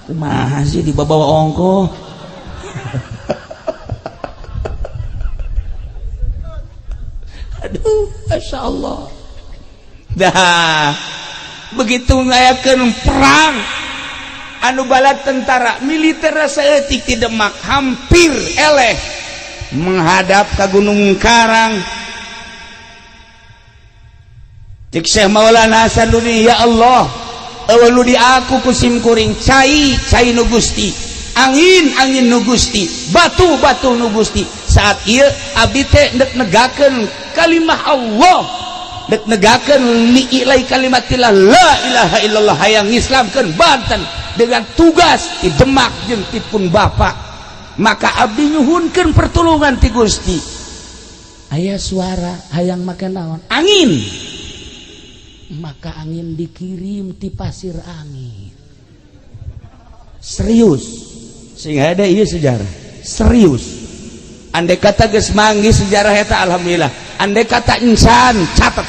Kumaha sih dibawa ongkoh. Aduh, Masya Allah. Dah begitu ngayakeun perang anu bala tentara militer saeutik di Demak hampir eleh menghadap ka Gunung Karang. Cek Syekh Maulana Hasanuddin, ya Allah, eueuh nu di aku ku sim kuring cai cai nu Gusti, angin angin nu Gusti, batu batu nu Gusti. Saat ieu abdi teh ndek negakeun kalimah Allah, dek negakeun li'ilai kalimatillah la ilaha illallah, hayang ngislamkeun Banten dengan tugas di Demak jeung ti pun bapa. Maka abdi nyuhunkeun pertolongan ti Gusti. Aya suara hayang make naon? Angin. Maka angin dikirim ti pasir angin. Serius sing ada ieu sejarah serius. Andai kata geus manggih sejarah eta alhamdulillah. Andai kata insan catat,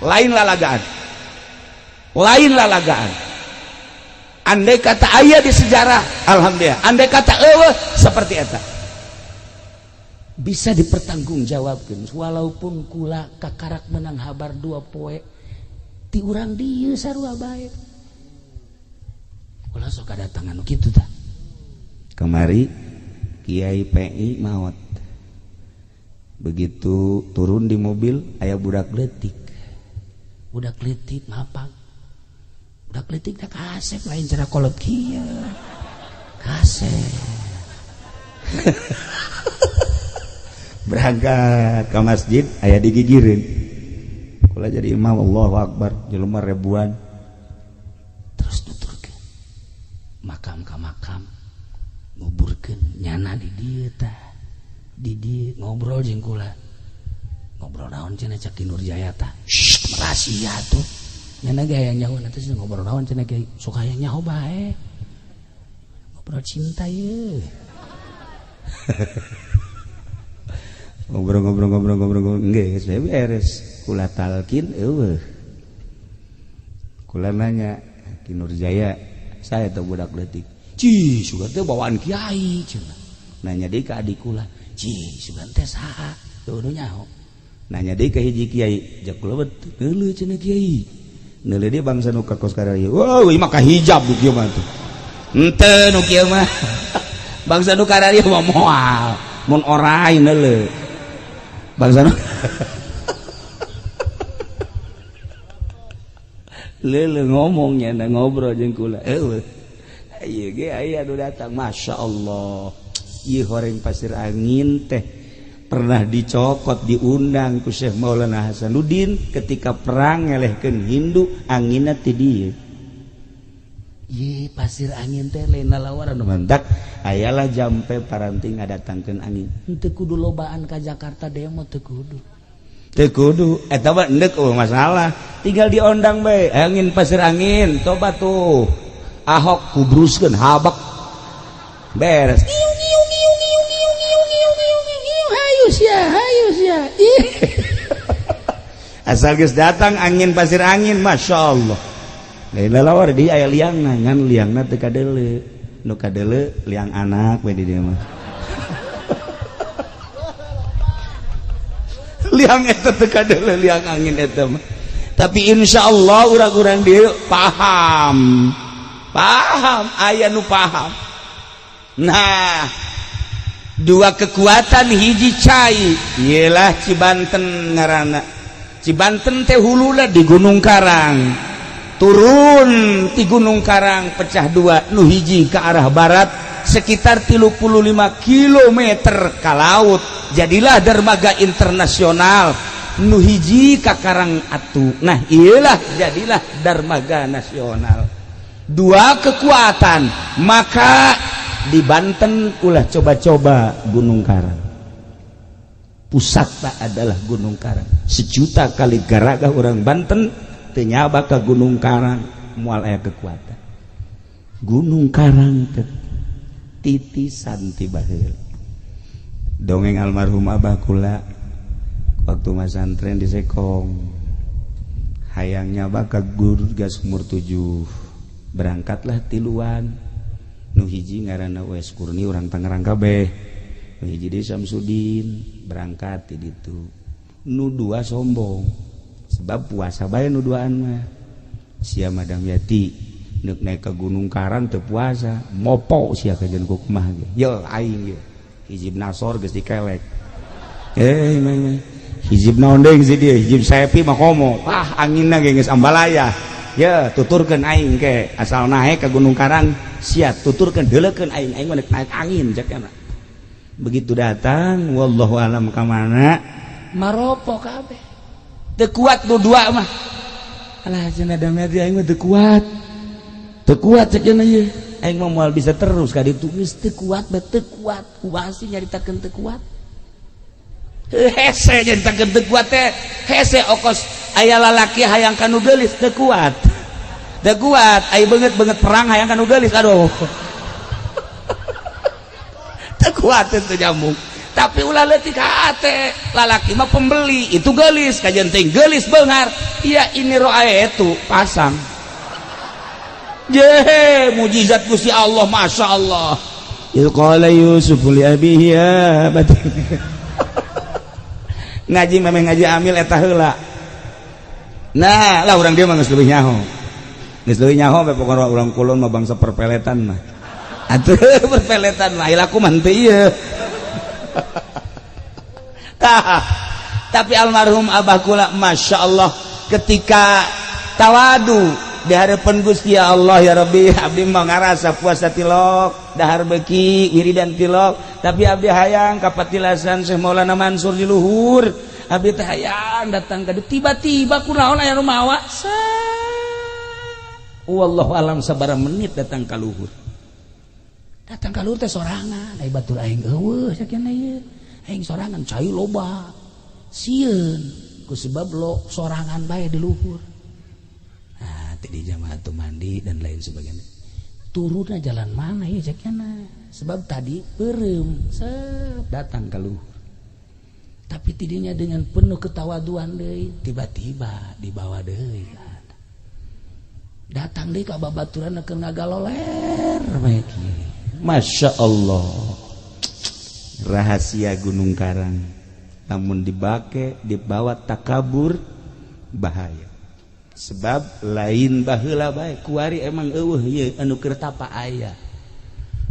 lain lalagaan, lain lalagaan. Andai kata aya di sejarah alhamdulillah. Andai kata eueuh seperti eta bisa dipertanggungjawabkeun. Walaupun kula kakarak menang habar 2 poe ti urang dieu sarua bae. Kula sok kadatangan nu kitu tah. Kamari Kiai PI maot. Begitu turun di mobil aya budak leutik. Budak leutik ngapak. Budak leutik teh kasep lain cara kolot kieu. Kasep. Berangkat ke masjid aya digigireun. Kula jadi imam, Allahu Akbar, jelema ribuan. Terus nuturkeun makam ka makam, nguburkeun nyana di dieu tah. Di dieu ngobrol jeung kula. Ngobrol naon cenah cak Ki Nurjaya tah. Shh, rahasia tuh. Nyana ge hayang nyaho nanti ngobrol naon cenah kiai, sok hayang nyaho bae. Ngobrol cinta ye. Ngobrol-ngobrol-ngobrol-ngobrol geus beres. Kula talkin eueuh. Kula nanya Ki Nurjaya, saya teh budak leutik. Ci, sugan teh bawaan kiai cenah. Nanya deui ka adik kula, ci, sugan teh saha? Teu nyaho. Nanya deui ka hiji kiai, jak kula neuleuh cenah kiai. Neuleuh deui bangsa nu ka kos kararieu. Wah, ieu mah ka hijab nu kieu mah tuh. Henteu nu kieu mah. Bangsa nu kararieu mah moal. Mun orai neuleuh. Bangsa nu leuleuh ngomongnya na ngobrol jeung kula. Eueuh. Ieu ge aya nu datang, Masya Allah. Ieu horeng pasir angin teh Pernah dicokot, diundang ku Syekh Maulana Hasanuddin ketika perang ngelehkeun Hindu, anginna ti dieu. Ye, pasir angin teh lain lalawaran mantak ayalah jampe paranti ngadatangkeun angin. Teu kudu lobaan ka Jakarta demo, teu kudu. Teu kudu eta mah endek, oh masalah tinggal diondang bae angin pasir angin. Coba tuh Ahok kubruskeun habak beres. Hayu sia, hayu sia. Ih. Asal geus datang angin pasir angin, Masya Allah. Lain lalawar di aya liangna, ngan liangna teu kadeuleu. Nu kadeuleu liang anak we di dieu mah. Liang eta teu kadeuleu, liang angin eta mah. Tapi insya Allah urang-urang dieu paham. Paham, aya nu paham. Nah, dua kekuatan hiji cai, ialah Cibanten ngaranna. Cibanten teh huluna di Gunung Karang. Turun di Gunung Karang pecah dua, nu hiji ke arah barat sekitar 35 km ke laut, jadilah dermaga internasional. Nu hiji ka Karang Atu, nah iyalah jadilah dermaga nasional. Dua kekuatan, maka di Banten ulah coba-coba Gunung Karang. Pusatna adalah Gunung Karang. Sejuta kali garaga orang Banten teu nyaba ka Gunung Karang, moal aya kekuatan. Gunung Karang teh titisan ti baheula. Dongeng almarhum abah kula waktu masantren di Sekong, hayang nyaba ka guru gas umur 7, berangkatlah tiluan. Nu hiji ngaranna Uwais Kurni, urang Tangerang kabeh. Nu hiji deui Samsudin, berangkat ti ditu. Nu dua sombong, sebab puasa bae nu duaan mah. Sia Madam Yati neuk naik ke Gunung Karang teu puasa, mopo sia kajeun ku kumaha ge. Ye aing ye. Hizib Nasor geus dikelek. Eh, hizib naon deui si dieu, hizib Saepi mah komo. Ah, anginna ge geus ambalaya. Ye, tuturkeun aing ke asal naik ke Gunung Karang, sia tuturkeun deuleukeun aing, aing mah naik angin cek eta. Begitu datang, wallahu alam ka mana, maropo kabeh. Teu kuat nu dua mah. Alah cenah Damyati aing mah teu kuat. Teu kuat cek cenah ieu. Aing mah moal bisa terus ka ditu. Geus teu kuat bae teu kuat. Kumaha sih nyaritakeun teu kuat? Hese nyaritakeun teu kuat teh. Hese okos aya lalaki hayang ka nu geulis teu kuat. Teu kuat, aya beungeut-beungeut perang hayang ka nu geulis, aduh. Teu kuat teu nyambung. Tapi ulah leutik hate, lalaki mah pembeli, itu geulis, kajian teh geulis beunghar. Ya ini roa itu pasang. Ye, mujizat Gusti Allah, Masya Allah. Il qala Yusuf li abihi ya abati. Ngaji memang ngaji amil eta heula. Nah, lah urang dia mah geus leuwih nyaho. Geus leuwih nyaho bae pokona urang kulon mah bangsa perpeletan mah. Atuh perpeletan mah laku mah henteu ieu. Tah, tapi almarhum abah kula Masya Allah ketika tawadu di hadapan Gusti ya Allah, ya Rabbi, abdi mah ngarasa puasa tilok, dahar beki wiridan tilok, tapi abdi hayang kapatilasan Syekh Maulana Mansur di luhur, abdi teh hayang datang ka tiba-tiba kunaon aya nu mawa. Wallahu alam sabaraha menit datang ka luhur. Datang ka luhur teh sorangan, ai batur aing eueuh sakieu ieu. Aing sorangan cai loba. Sieun ku sebab lo sorangan bae di luhur. Nah, tadi jamaah tuh mandi dan lain sebagainya. Turunnya jalan mana ya cekiana? Sebab tadi beureum, set datang ke luhur. Tapi tidinya dengan penuh ketawaduan deui, tiba-tiba dibawa deui. Datang deui ka babaturan keur ngagaloler bae kieu. Masya Allah. Rahasia Gunung Karang. Namun dibake dibawa takabur bahaya. Sebab lain baheula bae kuari emang eueuh ieu anu keur tapa aya.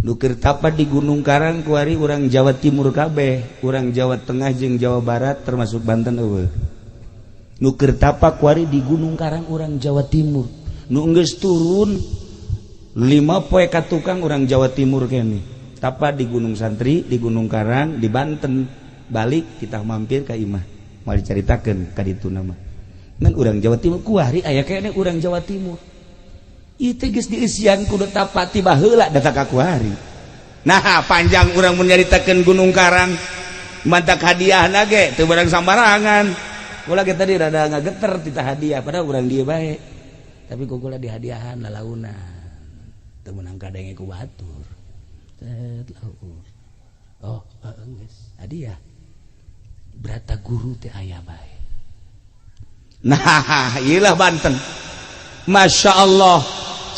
Nu keur tapa di Gunung Karang kuari urang Jawa Timur kabeh, urang Jawa Tengah jeung Jawa Barat termasuk Banten eueuh. Nu keur tapa kuari di Gunung Karang urang Jawa Timur. Nu geus turun 5 poe ka tukang urang Jawa Timur kene. Tapa di Gunung Santri, di Gunung Karang, di Banten. Balik kita mampir ka imah, moal dicaritakeun ka ditu nama. Ngan urang Jawa Timur kuari aya keneh urang Jawa Timur. Ieu teh geus dieusian kudu tapati baheula datang ka kuari. Nah, panjang urang mun nyaritakeun Gunung Karang. Mantak hadiahna ge teu barang sambarangan. Kula ge tadi rada ngageter tita hadiah padahal urang dieu bae. Tapi ku kula dihadiahan lalaunan. Teu meunang kadenge ku batur. Set laur. Oh, geus hadiah. Brata guru teh aya bae. Nah, iyalah Banten. Masya Allah,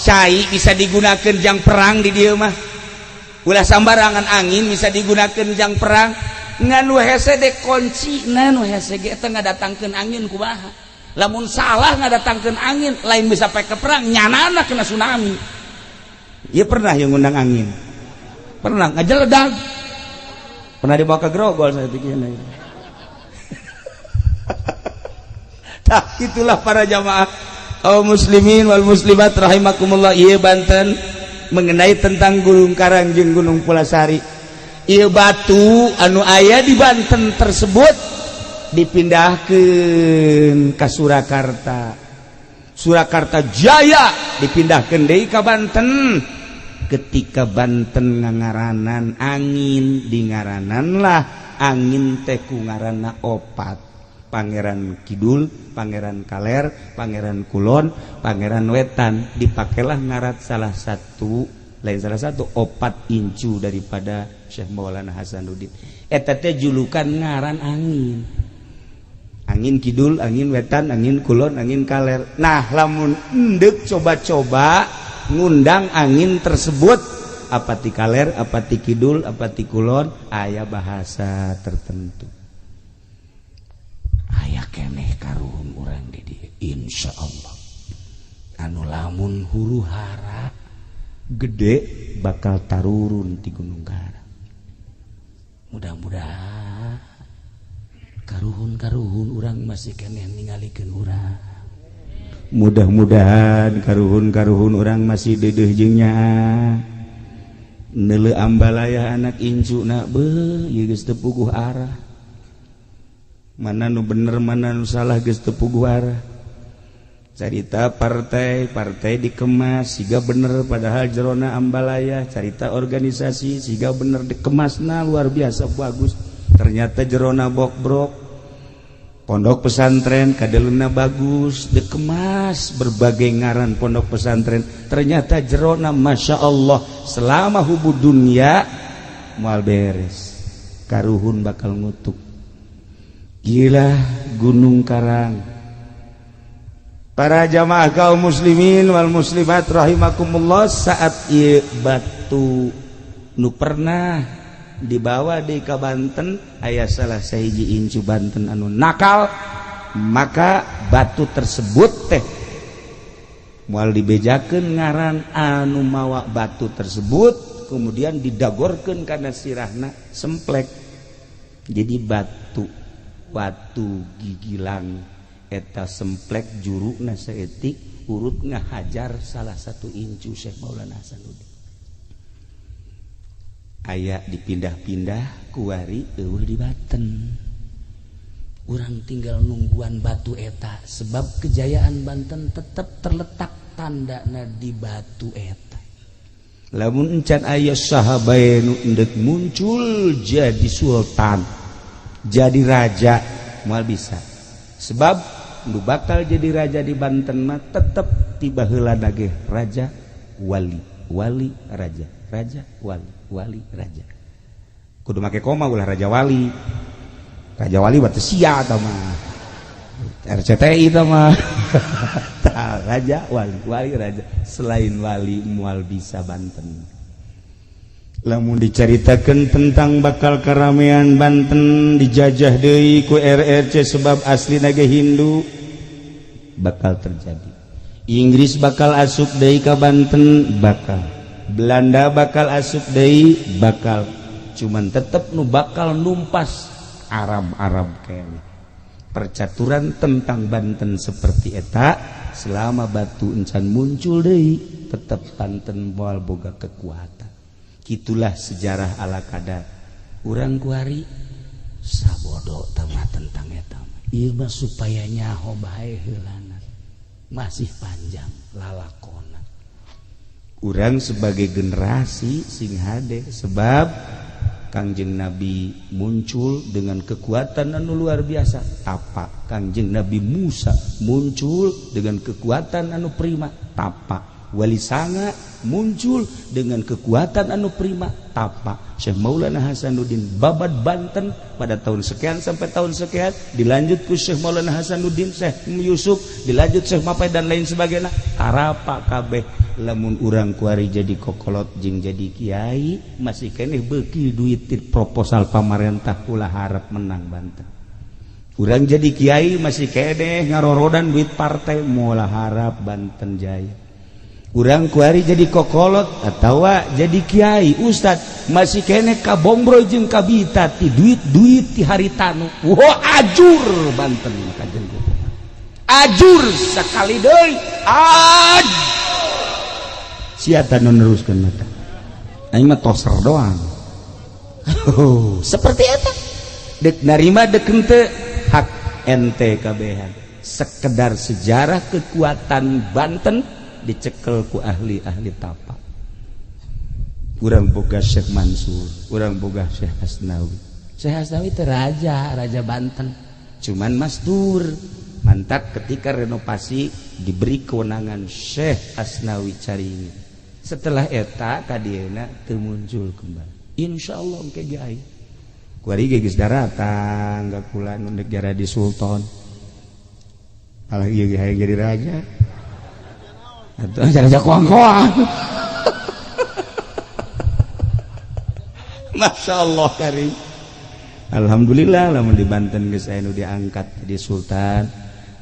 cai bisa digunakan jang perang di dieu mah. Ulah sambarangan angin bisa digunakan jang perang. Ngan nu hese de kunci nu hese ge teh ngadatangkeun angin kumaha. Lamun salah ngadatangkeun angin, lain bisa pake perang, nyanana kena tsunami. Ieu pernah yang ngundang angin. Pernah ngajeledag. Pernah dibawa ke Grogol saya pikirnya. Nah, itulah para jamaah kaum muslimin wal muslimat rahimakumullah. Ieu Banten mengenai tentang Gunung Karang jeung Gunung Pulasari. Ieu batu anu aya di Banten tersebut dipindahkeun ka Surakarta. Surakarta Jaya dipindahkeun deui ka Banten. Ketika Banten ngangaranan angin, dingarananlah angin teh ku ngaranna opat. Pangeran Kidul, Pangeran Kaler, Pangeran Kulon, Pangeran Wetan. Dipakailah ngarat salah satu, lain salah satu opat incu daripada Syekh Maulana Hasanuddin. Eta teh julukan ngaran angin. Angin Kidul, angin Wetan, angin Kulon, angin Kaler. Nah, lamun endek coba-coba ngundang angin tersebut, apa ti Kaler, apa ti Kidul, apa ti Kulon, aya bahasa tertentu. Aya keneh karuhun urang di dieu insyaallah. Anu lamun huru hara gede bakal tarurun ti Gunung Karang. Mudah-mudahan karuhun-karuhun urang masih keneh ningalikeun urang. Mudah-mudahan karuhun-karuhun urang masih deudeuh jeung nyaah. Neuleu ambalaya anak incu na beuh ieu geus teu puguh arah. Mana nu bener mana nu salah geus teu puguh arah. Carita partai, partai dikemas siga bener padahal jerona ambalaya. Carita organisasi siga bener dikemasna luar biasa bagus, ternyata jerona bokbrok. Pondok pesantren kadeluna bagus dikemas berbagai ngaran pondok pesantren, ternyata jerona masya Allah selama hubu dunia moal beres. Karuhun bakal ngutuk. Gila Gunung Karang. Para jamaah kaum muslimin wal muslimat rahimakumullah, saat ieu batu nu pernah dibawa di ka Banten aya salah sahiji incu Banten anu nakal, maka batu tersebut teh moal dibejakeun ngaran anu mawa batu tersebut, kemudian didagorkeun kana sirahna semplek. Jadi batu watu gigilang eta semplek juruna saeutik urut ngahajar salah satu incu Syekh Maulana Hasanuddin. Aya dipindah-pindah kuari eueuh di Banten. Urang tinggal nungguan batu eta sebab kejayaan Banten tetap terletak tandana di batu eta. Lamun encan aya sahabae nu endek muncul jadi sultan, jadi raja moal bisa. Sebab nu bakal jadi raja di Banten mah tetep tiba heula ge raja wali, wali raja, raja wali, wali raja. Kudu make koma ulah raja wali. Raja wali batu sia eta mah. RCTI eta mah. Tah raja wali, wali raja. Selain wali moal bisa Banten. Lamun dicaritakeun tentang bakal karamean Banten dijajah deui ku RRC sebab aslina ge Hindu, bakal terjadi. Inggris bakal asup deui ka Banten, bakal. Belanda bakal asup deui, bakal. Cuman tetep nu bakal numpas Arab-Arab kene. Percaturan tentang Banten seperti eta selama batu encan muncul deui tetep Banten moal boga kekuatan. Itulah sejarah ala kadar. Urang kuari Sabodo tama tentang eta. Ieu mah supaya nyaho bae heulana. Masih panjang lalakona. Urang sebagai generasi sing hade sebab Kangjeng Nabi muncul dengan kekuatan anu luar biasa tapa. Kangjeng Nabi Musa muncul dengan kekuatan anu prima tapa. Wali Sanga muncul dengan kekuatan anu prima tapa. Syekh Maulana Hasanuddin Babad Banten pada tahun sekian sampai tahun sekian, dilanjut ku Syekh Maulana Hasanuddin, Syekh Yusuf, dilanjut Syekh Mapai dan lain sebagainya. Tarapa kabeh lamun urang kuari jadi kokolot jeung jadi kiai masih keneh beuki duit ti proposal pamarentah ulah harap menang Banten. Urang jadi kiai masih keneh ngarorodan duit partai moal harap Banten jaya. Urang kuari jadi kokolot atawa jadi kiai ustad masih keneh kabombro jeung kabita ti duit-duit ti haritanu. Wah, ajur Banten kajen ajur sakali deui ajur. Siapa nu neruskeun mata? Aing mah toser doang. Oh, seperti eta. Dek narima dek henteu hak ente kabehan. Sekedar sejarah kekuatan Banten dicekel ku ahli-ahli tapa. Urang boga Syekh Mansur, urang boga Syekh Asnawi. Syekh Asnawi teh raja, raja Banten. Cuman masdur. Mantap ketika renovasi diberi kewenangan Syekh Asnawi Caringin. Setelah eta kadieuna teu muncul kembali. Insyaallah engke ge aya. Kuari ge geus daratang ka kula nu deuk jadi sultan. Alah ieu ge hayang jadi raja. Atuh raja koang-koang. Masya Allah karim. Alhamdulillah lamun di Banten geus aya nu diangkat jadi sultan.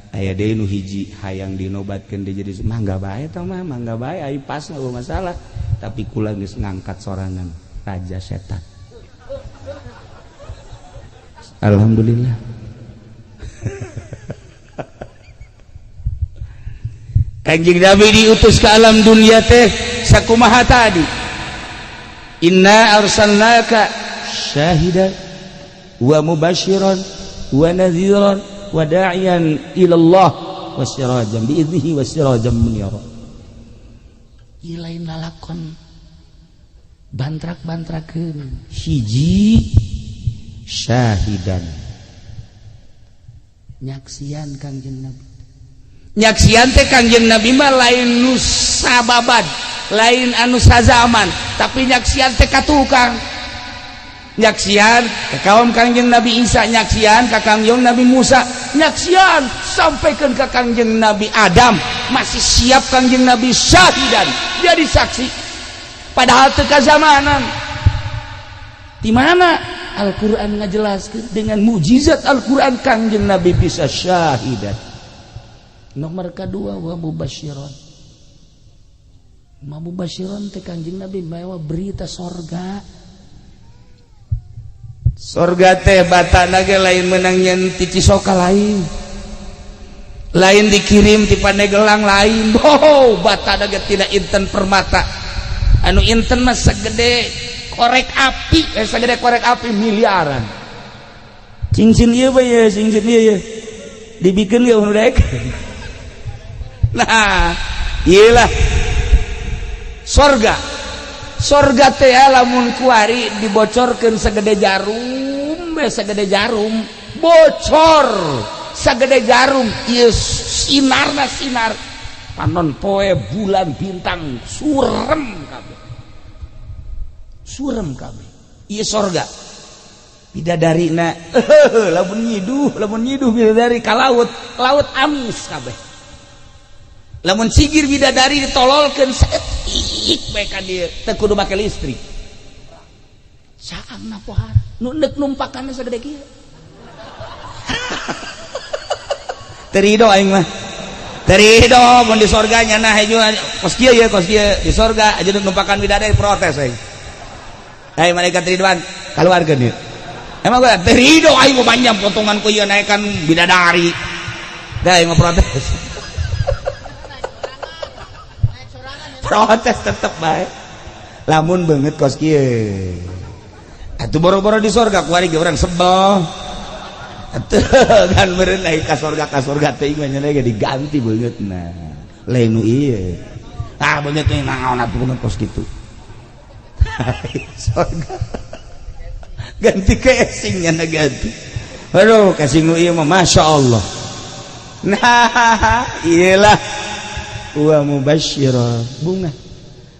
Aya deui nu hiji hayang dinobatkeun deui jadi mangga bae tah mah mangga bae ai pas nggak masalah. Tapi kula geus ngangkat sorangan raja setan. Alhamdulillah. Kanjeng Nabi diutus ke alam dunia teh sakumaha tadi. Inna arsalnaka syahidan wa mubasyiran wa nadhiran wa da'iyan ila Allah wa sirajan bi idnihi wa sirajan munira. Ieu lain lalakon bantrak-bantrakeun. Hiji syahidan nyaksian Kangjeng Nabi. Nyaksian teh Kangjeng Nabi mah lain nu sababad, lain anu sazaman, tapi nyaksian teh ka tukang. Nyaksian ka kaum Kangjeng Nabi Isa, nyaksian ka Kangjeng Nabi Musa, nyaksian sampaikan ka Kangjeng Nabi Adam, masih siap Kangjeng Nabi syahidan jadi saksi. Padahal teu kazamanan. Di mana Al-Qur'an ngajelaskeun dengan mukjizat Al-Qur'an Kangjeng Nabi bisa syahidan. Nomor kedua wa mubasyiron. Mubasyiron teh Kangjeng Nabi mawa berita sorga. Sorga teh batana ge lain menang nyen ti Cisoka lain. Lain dikirim ti Pandeglang lain. Oh, batana ge tina inten permata. Anu inten mah segede korek api, segede korek api miliaran. Cincin ieu bae ye, cincin ieu ye. Dibikeun ge nu daek. Nah, iyalah sorga. Sorga teh lamun kuari dibocorkeun segede jarum, be segede jarum, bocor segede jarum, ieu sinarna sinar panon poe bulan bintang surem kabeh. Surem kabeh. Ieu sorga. Bidadarina lamun nyiduh bidadari ka laut, laut amis kabeh. Lamun sigir bidadari ditololkeun saeutik bae ka dieu teu kudu make listrik. Saangna pohara nu neuk numpakanna sagede kieu. Terido aing mah. Terido mun di sorga nya nah hejo kos kieu ye kos kieu di sorga aja neuk numpakan bidadari protes aing. Hai malaikat Ridwan kaluarkeun ieu. Emang gua terido aing mah panjang potongan ku ieu naekan bidadari. Dah aing mah protes. Protes tetep bae. Lamun beungeut kos kieu. Atuh boro-boro di sorga kuari ge urang sebel. Atuh kan meureun ai ka sorga teh mah nya ge diganti beungeutna. Lain nu ieu. Ah, beungeut teh naon atuh beungeut kos kitu. Sorga. Ganti casing nya ganti. Aduh, casing nu ieu mah Masya Allah. Nah, iyalah wa mubasyira bunga.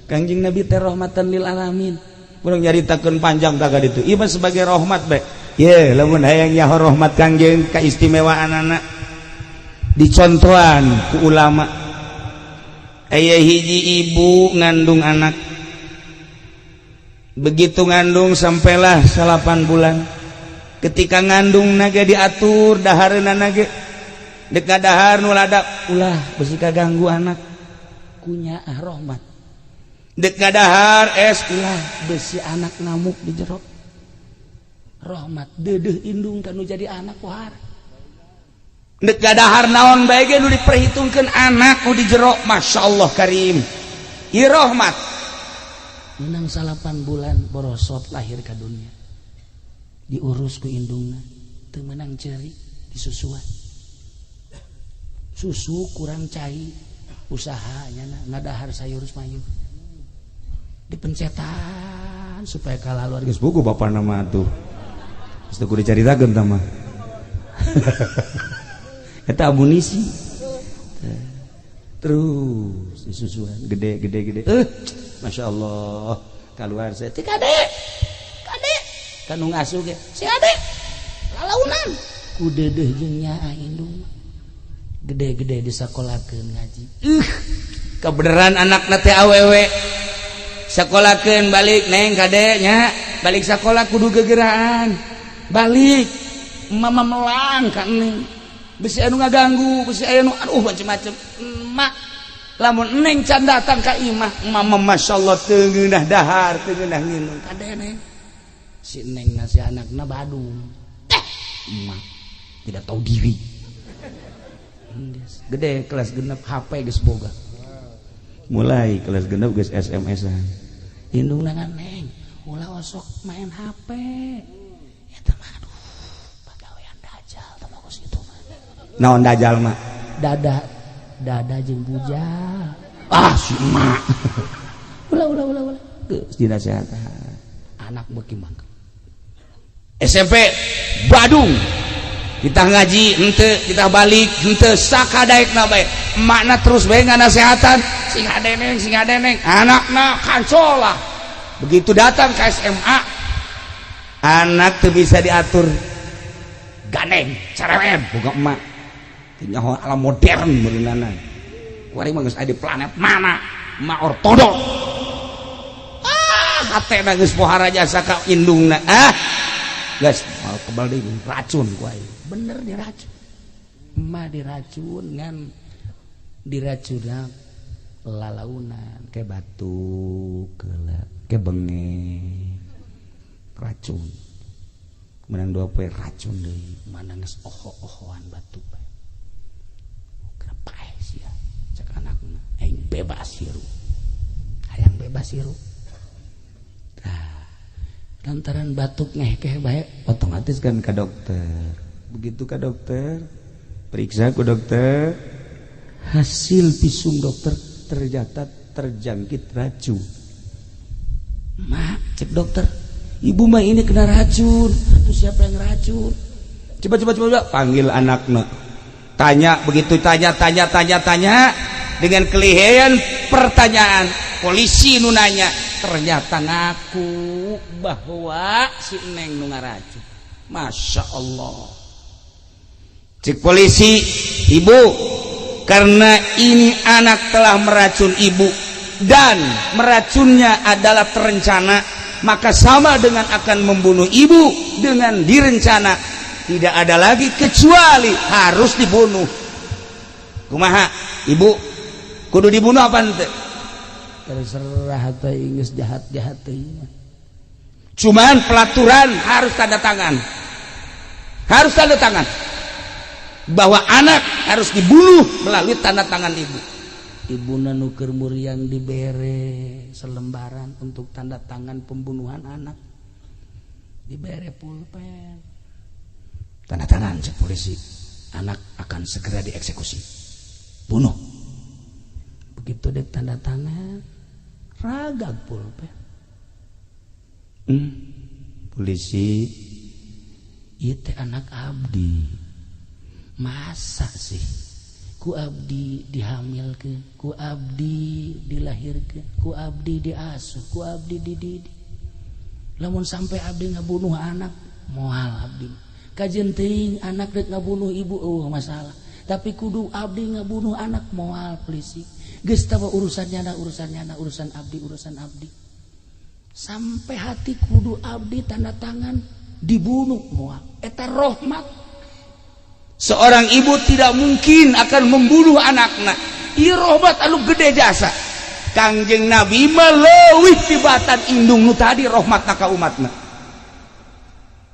Kangjeng Nabi teh rahmatan lil alamin. Urang nyaritakeun panjang tak ditu. Ieu mah sebagai rahmat bae. Ye, lamun hayang nyaho rahmat Kangjeng keistimewaan anak dicontohan ku ulama. Aya hiji ibu ngandung anak. Begitu ngandung sampailah 8 bulan. Ketika ngandung naga diatur dahareuna nage. Dek dahar nu ladap ulah besi kaganggu anak. Kunya ah rahmat. Dek dahar es ulah besi anak ngamuk di jero. Rahmat deudeuh indung kanu jadi anak pohara. Dek dahar naon bae ge nu diperhitungkeun anak nu di jero, Masya Allah karim. Ieu rahmat. Menang 8 bulan borosot lahir ka dunia. Diurus ku indungna, teu meunang ceuri disusuan. Susu kurang cai, usahanya ngadahar sayur mayur. Dipencetan supaya kalah geus buku bapak nama tuh. Geus teu kudu dicaritakeun tah mah. Eta amunisi. Terus disusuan gede gede gede. Masya Allah keluar saya teh kade. Kade kanu ngasuh ge si ade. Lalaunan ku deudeuh jeung nyaah indung. Gede-gede disakolakeun ngaji. Kebeneran anakna teh awewe. Sakolakeun balik neng kade nya, balik sakola kudu gegeraan. Balik mama melang ka neng. Bisi anu ngaganggu, bisi aya nu aduh macem-macem. Emak lamun neng can datang ka imah, mama masyaallah teu ngeunah dahar, teu ngeunah nginum. Kade neng. Si neng nasi anakna badung. Emak tidak tahu diri. Gede kelas genep HP geus boga. Mulai kelas genep geus SMS-an. Indungna ngan neng, ulah osok main HP. Eta mah aduh, pagawean dajal tah mah kos kitu mah. Naon dajal mah? Dada, dada jeung bujal. Ah, si emak. Ulah ulah ulah ulah. Geus dinasehatan. Anak beuki mangke. SMP Badung. Kita ngaji henteu, kita balik henteu, sakadaekna bae. Emakna terus bae nganasehatan, sing hadeneng, sing hadeneng. Anakna kancolah. Begitu datang ke SMA, anak teu bisa diatur. Gandeng, cerewet, boga emak. Teu nyaho alam modern meureunana. Kuari mah geus aya di planet mana? Emak ortodok. Ah, hatena geus pohara jasa ka indungna. Ah. Geus, mal kebal deui racun ku aing. Bener diracun. Emak diracun ngan diracunna lalaunan ke batuk keula ke bengek racun. Menang 2 poe racun deui. Mana geus oho-ohoan batuk bae. Kenapa sia? Cek anakna aing bebas hirup. Hayang bebas hirup. Tah, lantaran batuk ngehkeh bae otomatis kan ke dokter. Begitu ke dokter, periksa ke dokter, hasil visum dokter ternyata terjangkit racun. Mak, cek dokter, ibu mah ini kena racun. Itu siapa yang racun? Coba coba coba panggil anaknya. Tanya begitu tanya tanya tanya tanya dengan kelihayan pertanyaan polisi nu nanya ternyata ngaku bahwa si neng nu ngaracun. Masya Allah. Cek polisi, ibu, karena ini anak telah meracun ibu dan meracunnya adalah terencana, maka sama dengan akan membunuh ibu dengan direncana. Tidak ada lagi kecuali harus dibunuh. Kumaha, ibu kudu dibunuh apa ente? Terserah teh geus jahat-jahat teuing. Cuman pelaturan harus tanda tangan. Harus tanda tangan. Bahwa anak harus dibunuh melalui tanda tangan ibu. Ibuna nu keur muriang dibere selembaran untuk tanda tangan pembunuhan anak. Dibere pulpen. Tanda tangan cek polisi, anak akan segera dieksekusi, bunuh. Begitu dek tanda tangan, ragag pulpen. Polisi, itu anak abdi, masa sih ku abdi dihamilkeun, ku abdi dilahirkeun, ku abdi diasuh, ku abdi dididik. Lamun sampai abdi ngabunuh anak, moal abdi. Kajen teuing anak rek ngabunuh ibu, oh masalah. Tapi kudu abdi ngabunuh anak, moal polisi. Geus tawa urusannya na, urusannya na, urusan abdi, urusan abdi. Sampai hati kudu abdi tanda tangan dibunuh moal. Eta rahmat. Seorang ibu tidak mungkin akan membunuh anakna. Ieu rahmat anu gede jasa. Kangjeng Nabi mah leuwih tibatan indung nu tadi rahmatna ka umatna.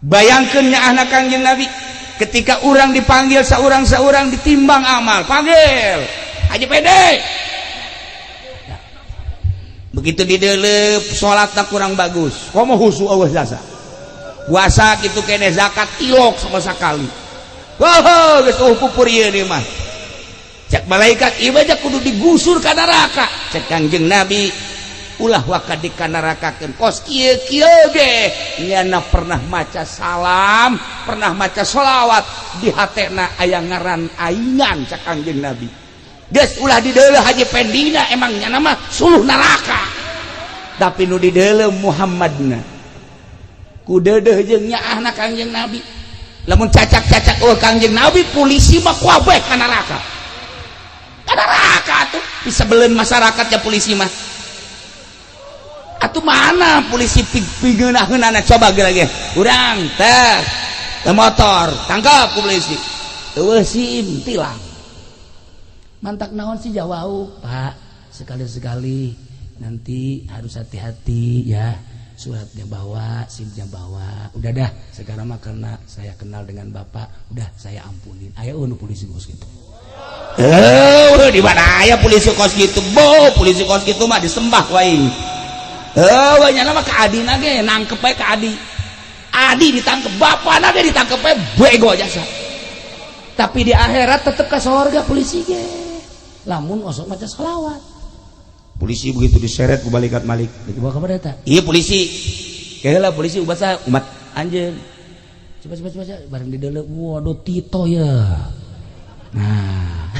Bayangkeun nyaahna Kangjeng Nabi ketika urang dipanggil saurang-saurang ditimbang amal, panggil Haji Pede. Begitu didelep salatna kurang bagus, komo husu eueuh jasa. Puasa kitu kene, zakat tilok sama sakali. Wah, geus eueuh pupur ieu mah. Cek malaikat ieu aja kudu digusur ka neraka. Cek Kangjeng Nabi ulah waka dikanarakakeun kos kieu kieu ge nyana pernah maca salam, pernah maca sholawat di hatena aya ngaran aingan cek Kangjeng Nabi. Geus ulah dideuleuh Haji Pendina emang nyana mah suluh neraka. Tapi nu dideuleuh Muhammadna. Ku deudeuh jeung nyaahna Kangjeng Nabi. Lamun cacak-cacak eueuh Kangjeng Nabi polisi mah kabeh ka neraka. Ka neraka atuh disebeleun masyarakatnya polisi mah. Atuh mana polisi pigeunah-geunahna coba geura ge. Urang teh motor tangkap ku polisi. Eueuh SIM tilang. Mantak naon sih jawau, Pak. Sekali-sekali nanti harus hati-hati ya. Suratnya bawa, SIM-nya bawa. Udah dah, sekarang mah karena saya kenal dengan Bapak, udah saya ampunin. Ayo nu polisi kos gitu. Di mana aya polisi kos gitu? Bo, polisi kos gitu mah disembah wae. Nyana mah ka adina ge nangkep bae ka adi. Adi ditangkep, bapana ge ditangkep bae bego jasa. Tapi di akhirat tetep ka sorga polisi ge. Lamun osok maca sholawat. Polisi begitu diseret ku malaikat Malik. Dibawa ka mana eta? Iya polisi. Keheula polisi ubat saha? Umat anjeun. Coba coba coba bareng dideuleu, waduh Tito ya. Nah.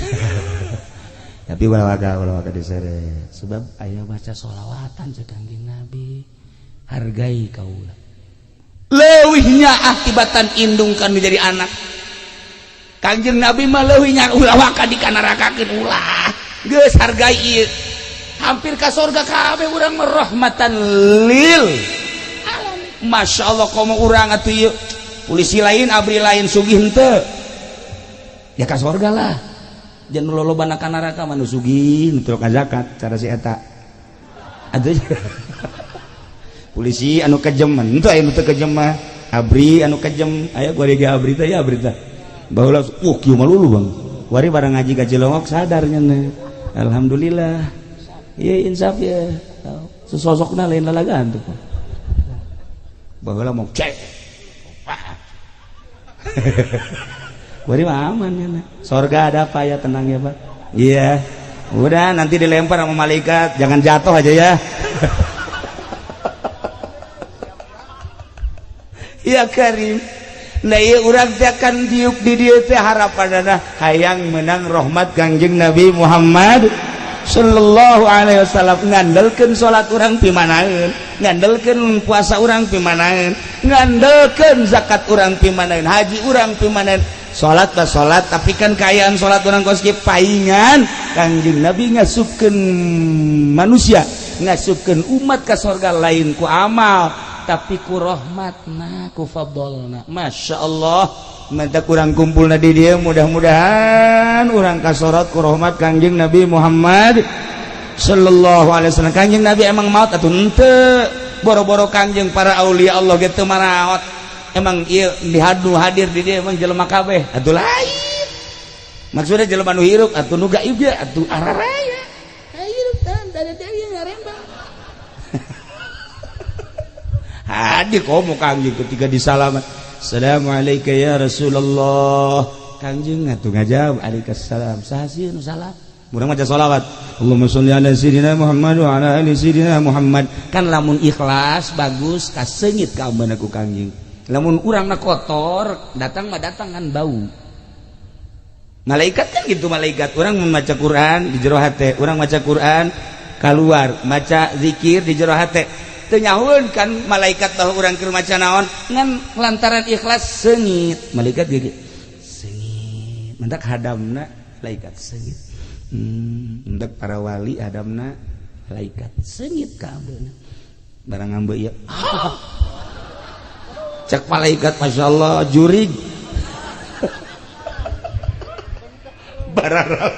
Tapi ulah waka diseret. Sebab aya baca sholawatan cek Kangjeng Nabi. Hargai kaula. Leuwih nyaah tibatan indung kan menjadi anak. Kangjeng Nabi mah leuwih nyaah ulah waka dikanarakakeun ulah. Geus hargai ieu. Hampir ka sorga kabeh urang mah rahmatan lil alamin. Masya Allah komo urang atuh ieu. Polisi lain abri lain sugih henteu. Ya ka sorga lah. Jangan lolobana ka neraka mah nu sugih nu teu zakat cara si eta. Atuh Polisi anu kejem henteu aya nu teu kejem mah. Abri anu kejem aya gua ge abri teh ya abri teh. Baheula kieu mah lulu Bang. Wari barang ngaji ka Cilongok sadar nya. Alhamdulillah. Iya insaf ya. Sesosokna lain lalagaan tuh. Baheula mau cek. Wari mah aman ya. Sorga ada apa ya, tenang ya Pak. Iya. Udah nanti dilempar sama malaikat, jangan jatuh aja ya. Ya Karim. Nah ieu urang teh kan diuk di dieu teh harapanana hayang menang rahmat Kangjeng Nabi Muhammad sallallahu alaihi wasallam. Ngandelkeun salat urang pimanaeun, ngandelkeun puasa urang pimanaeun, ngandelkeun zakat urang pimanaeun, haji urang pimanaeun. Salat lah salat, tapi kan kaayaan salat urang kos kieu paingan Kangjeng Nabi ngasupkeun manusia, ngasupkeun umat ka sorga lain ku amal tapi ku rahmatna, ku fadlna. Masya Allah, minta kurang kumpulna di dia, mudah-mudahan urang kasorot ku rahmat Kangjeng Nabi Muhammad sallallahu alaihi wasallam. Kangjeng Nabi emang maut atuh henteu, boro-boro Kangjeng para aulia Allah ge teu maraot. Emang ieu dihadu hadir di dia emang jelema kabeh atuh lain. Maksudnya jelema nu hirup atuh nu gaib ge atuh araraya. Hirup tan dari dia ngarembang. Hadir komo Kangjeng ketika disalaman. Assalamualaikum ya Rasulullah. Kangjeng atuh ngajawab alaihissalam. Saha sieun nu salam? Urang maca sholawat. Allahumma sholli ala sayyidina Muhammad wa ala ali sayyidina Muhammad. Kan lamun ikhlas bagus kaseungit ka ambeuna ku Kangjeng. Lamun urangna kotor, datang mah datang kan bau. Malaikat kan gitu malaikat. Urang membaca Quran di jero hate, urang maca Quran keluar, maca zikir di jero hate. Teu nyahueun kan malaikat bahwa urang keur maca naon, ngan lantaran ikhlas seungit. Malaikat ge seungit. Mendak hadamna malaikat seungit. Mendak para wali hadamna malaikat seungit ka ambeuna. Barang ambe ieu. Cek malaikat masyaallah jurig. Bararau.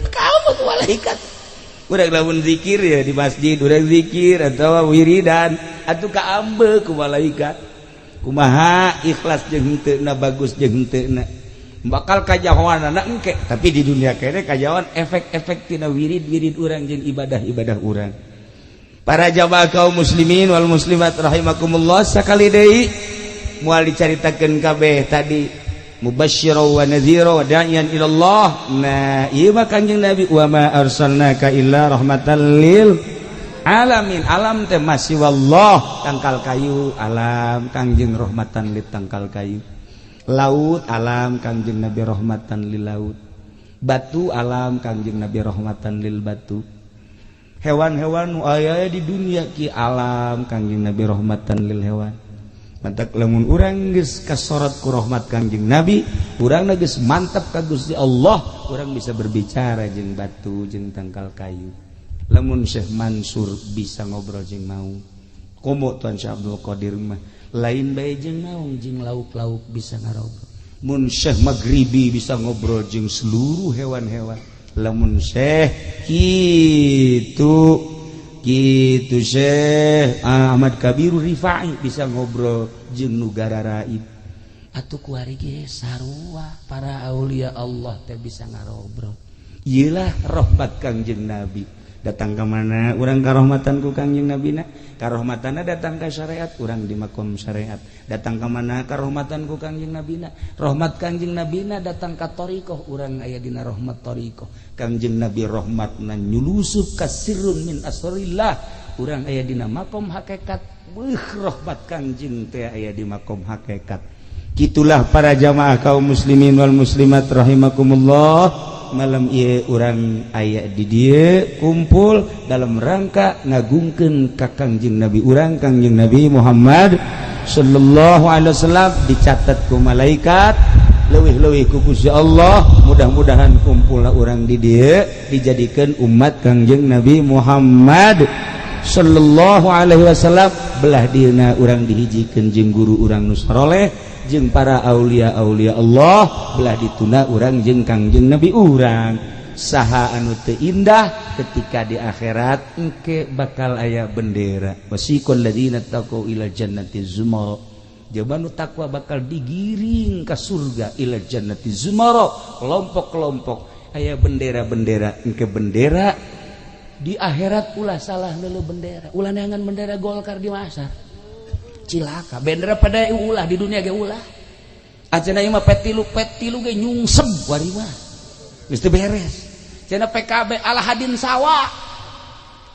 Kamu malaikat. Urang lamun zikir ya di masjid, urang zikir atau wiridan, atuh kaambe ku malaikat. Kumaha ikhlas jeung henteu na bagus jeung henteu na. Bakal kajahoanana engke, tapi di dunia kene kajahoan efek-efek tina wirid-wirid urang jeung ibadah-ibadah urang. Para jamaah kaum muslimin wal muslimat rahimakumullah, sakali deui moal dicaritakeun kabeh tadi mubasysyira wa nadhira wa da'iyan ila Allah. Nah, ieu mah Kanjeng Nabi wa ma arsalnaka illa rahmatan lil alamin. Alam teh masih wallah, tangkal kayu alam Kangjeng rahmatan lil tangkal kayu. Laut alam Kangjeng Nabi rahmatan lil laut. Batu alam Kangjeng Nabi rahmatan lil batu. Hewan-hewan nu aya di dunia ki alam Kangjeng Nabi rahmatan lil hewan. Mantak lamun urang geus kasorot ku rahmat Kangjeng Nabi, urang geus mantap ka Gusti Allah, urang bisa berbicara jeung batu jeung tangkal kayu. Lamun Syekh Mansur bisa ngobrol jeung maung, komo Tuan Syekh Abdul Qadir mah lain bae jeung maung jeung lauk-lauk bisa ngarobrol. Mun Syekh Maghribi bisa ngobrol jeung seluruh hewan-hewan. Lamun Syekh kitu gitu Syekh Ahmad Kabiru Rifai bisa ngobrol jeung nu gararaib. Atuh kuari ge sarua para aulia Allah teh bisa ngarobrol. Iyalah rahmat Kangjeng Nabi. Datang ke mana urang karahmatan ku Kangjeng Nabi na? Karahmatanna datang ka syariat, urang di makom syariat. Datang ke mana karahmatan ku Kangjeng Nabi na? Rahmat Kangjeng Nabi na datang ka thariqah, urang aya dina rahmat thariqah. Kangjeng Nabi rahmatna nyulusup ka sirrun min asrillah, urang aya dina makom hakikat. Beuh rahmat Kangjeng teh aya di makom hakikat. Gitulah para jamaah kaum muslimin wal muslimat rahimakumullah. Malam ieu urang aya di dieu kumpul dalam rangka ngagungkeun ka Kangjeng Nabi urang Kangjeng Nabi Muhammad sallallahu alaihi wasallam, dicatat ku malaikat leuwih-leuwih ku Gusti Allah. Mudah-mudahan kumpulna urang di dieu dijadikeun umat Kangjeng Nabi Muhammad sallallahu alaihi wasallam. Belah dieuna urang dihijikeun jeung guru urang nu saroleh jeung para aulia-aulia Allah, belah dituna urang jeung Kangjeng Nabi urang. Saha anu teu indah ketika di akhirat engke bakal aya bendera wasiqal ladzina taqau ila jannati zumara. Jaban nu takwa bakal digiring ka surga ila jannati zumara, kelompok-kelompok aya bendera-bendera. Engke bendera di akhirat ulah salah neuleuh bendera, ulah neangan bendera Golkar di masar. Cilaka bendera pada ulah di dunia ge ulah. Acenah ieu mah P3 P3 ge nyungsep wari mah. Geus teu beres. Cenah PKB ala hadin sawa.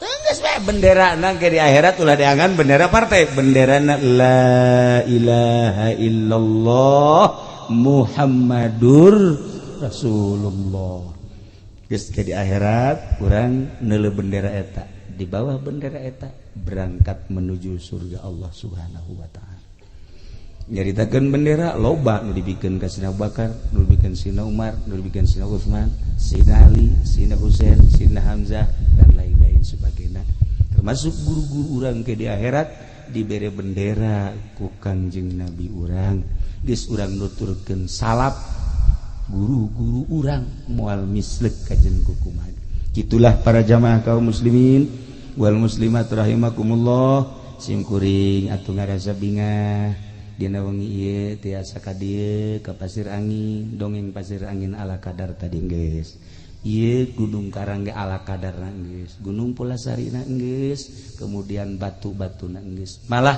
Geus we bendera na ge di akhirat ulah diangan bendera partai, benderana la ilaha illallah Muhammadur Rasulullah. Geus ke di akhirat urang neuleuh bendera eta, di bawah bendera eta berangkat menuju surga Allah Subhanahu wa taala. Nyaritakeun bendera loba nu dibikeun ka Sina Abu Bakar, nu dibikeun Sina Umar, nu dibikeun Sina Utsman, Sina Ali, Sina Husain, Sina Hamzah dan lain-lain sebagainya. Termasuk guru-guru urang ke di akhirat dibere bendera ku Kangjeng Nabi urang. Geus urang nuturkeun salap guru-guru urang moal mislek kajen ku kumaha. Gitulah para jamaah kaum muslimin wal muslimat rahimakumullah. Simkuring atuh ngarasa bingah dina wengi ieu tiasa ka dieu ka Pasir Angin, dongeng Pasir Angin ala kadar tadi geus. Ieu Gunung Karang ge ala kadarna geus, Gunung Pulasarina geus, kemudian batu-batuna geus. Malah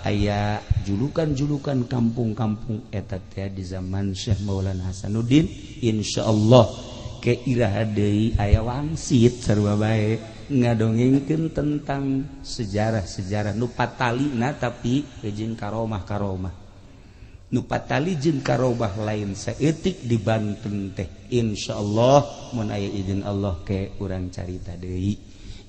aya julukan-julukan kampung-kampung eta teh di zaman Syekh Maulana Hasanuddin. Insyaallah ke iraha deui aya wangsit sarua bae ngadongengkeun tentang sejarah-sejarah nu patalina, tapi jeung karomah-karomah nu patali jeung karomah lain saeutik di Banten teh. Insyaallah mun aya izin Allah ke urang carita deui.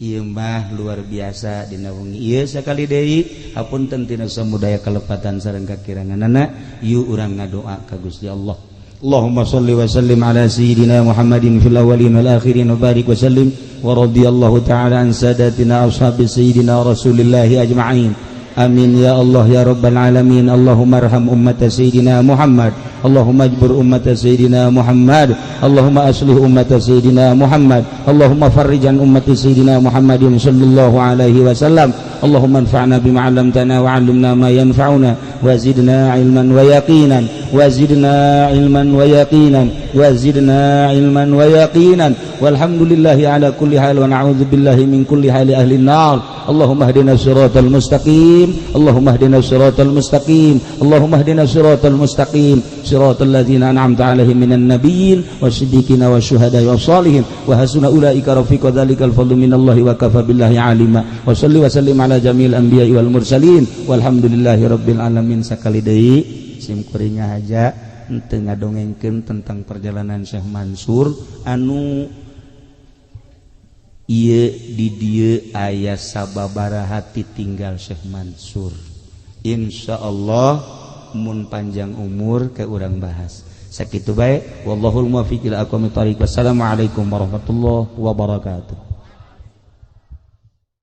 Ieu mah luar biasa dina wengi ieu. Sakali deui hapunten tina samudaya kalepatan sareng kakiranganana. Yuk, urang ngadoa ka Gusti Allah. Allahumma salli wa sallim ala sayyidina Muhammadin fil awwalin wal akhirin wa barik wa sallim wa radiyallahu ta'ala an sadatina ashabi sayyidina Rasulillahi ajma'in. Amin ya Allah ya rabbal alamin. Allahumma arham ummata sayyidina Muhammad. Allahumma ajbur ummata sayyidina Muhammad. Allahumma aslih ummata sayyidina Muhammad. Allahumma farrijan ummati sayyidina Muhammadin sallallahu alaihi wasallam. Allahumma anfa'na bima 'allamtana wa 'allimna ma yanfa'una wa zidna ilman wa yaqinan wa zidna ilman wa yaqinan wa zidna ilman wa yaqinan. Walhamdulillahi ala kulli hal wa na'udzu billahi min kulli hali ahli nar. Allahumma hdina siratal mustaqim. Allahumma hdina siratal mustaqim. Allahumma hdina siratal mustaqim, siratal ladzina an'amta 'alaihim minan nabiyyin wasiddiqina wasyuhada'i wassalihin wa hasuna ulaika rafiqa. Dzalikal fadlu minallahi wa kafa billahi alima. Wa salli wa sallim ala jami'il anbiya'i wal mursalin walhamdulillahi rabbil alamin. Sakali deui sim kuring aja henteu ngadongengkeun tentang perjalanan Syekh Mansur anu ieu di dieu aya sababaraha tinggal Syekh Mansur. Insyaallah mun panjang umur ke urang bahas. Sakitu bae, wallahul muwaffiq ila aqwamit thariq. Wassalamualaikum warahmatullahi wabarakatuh.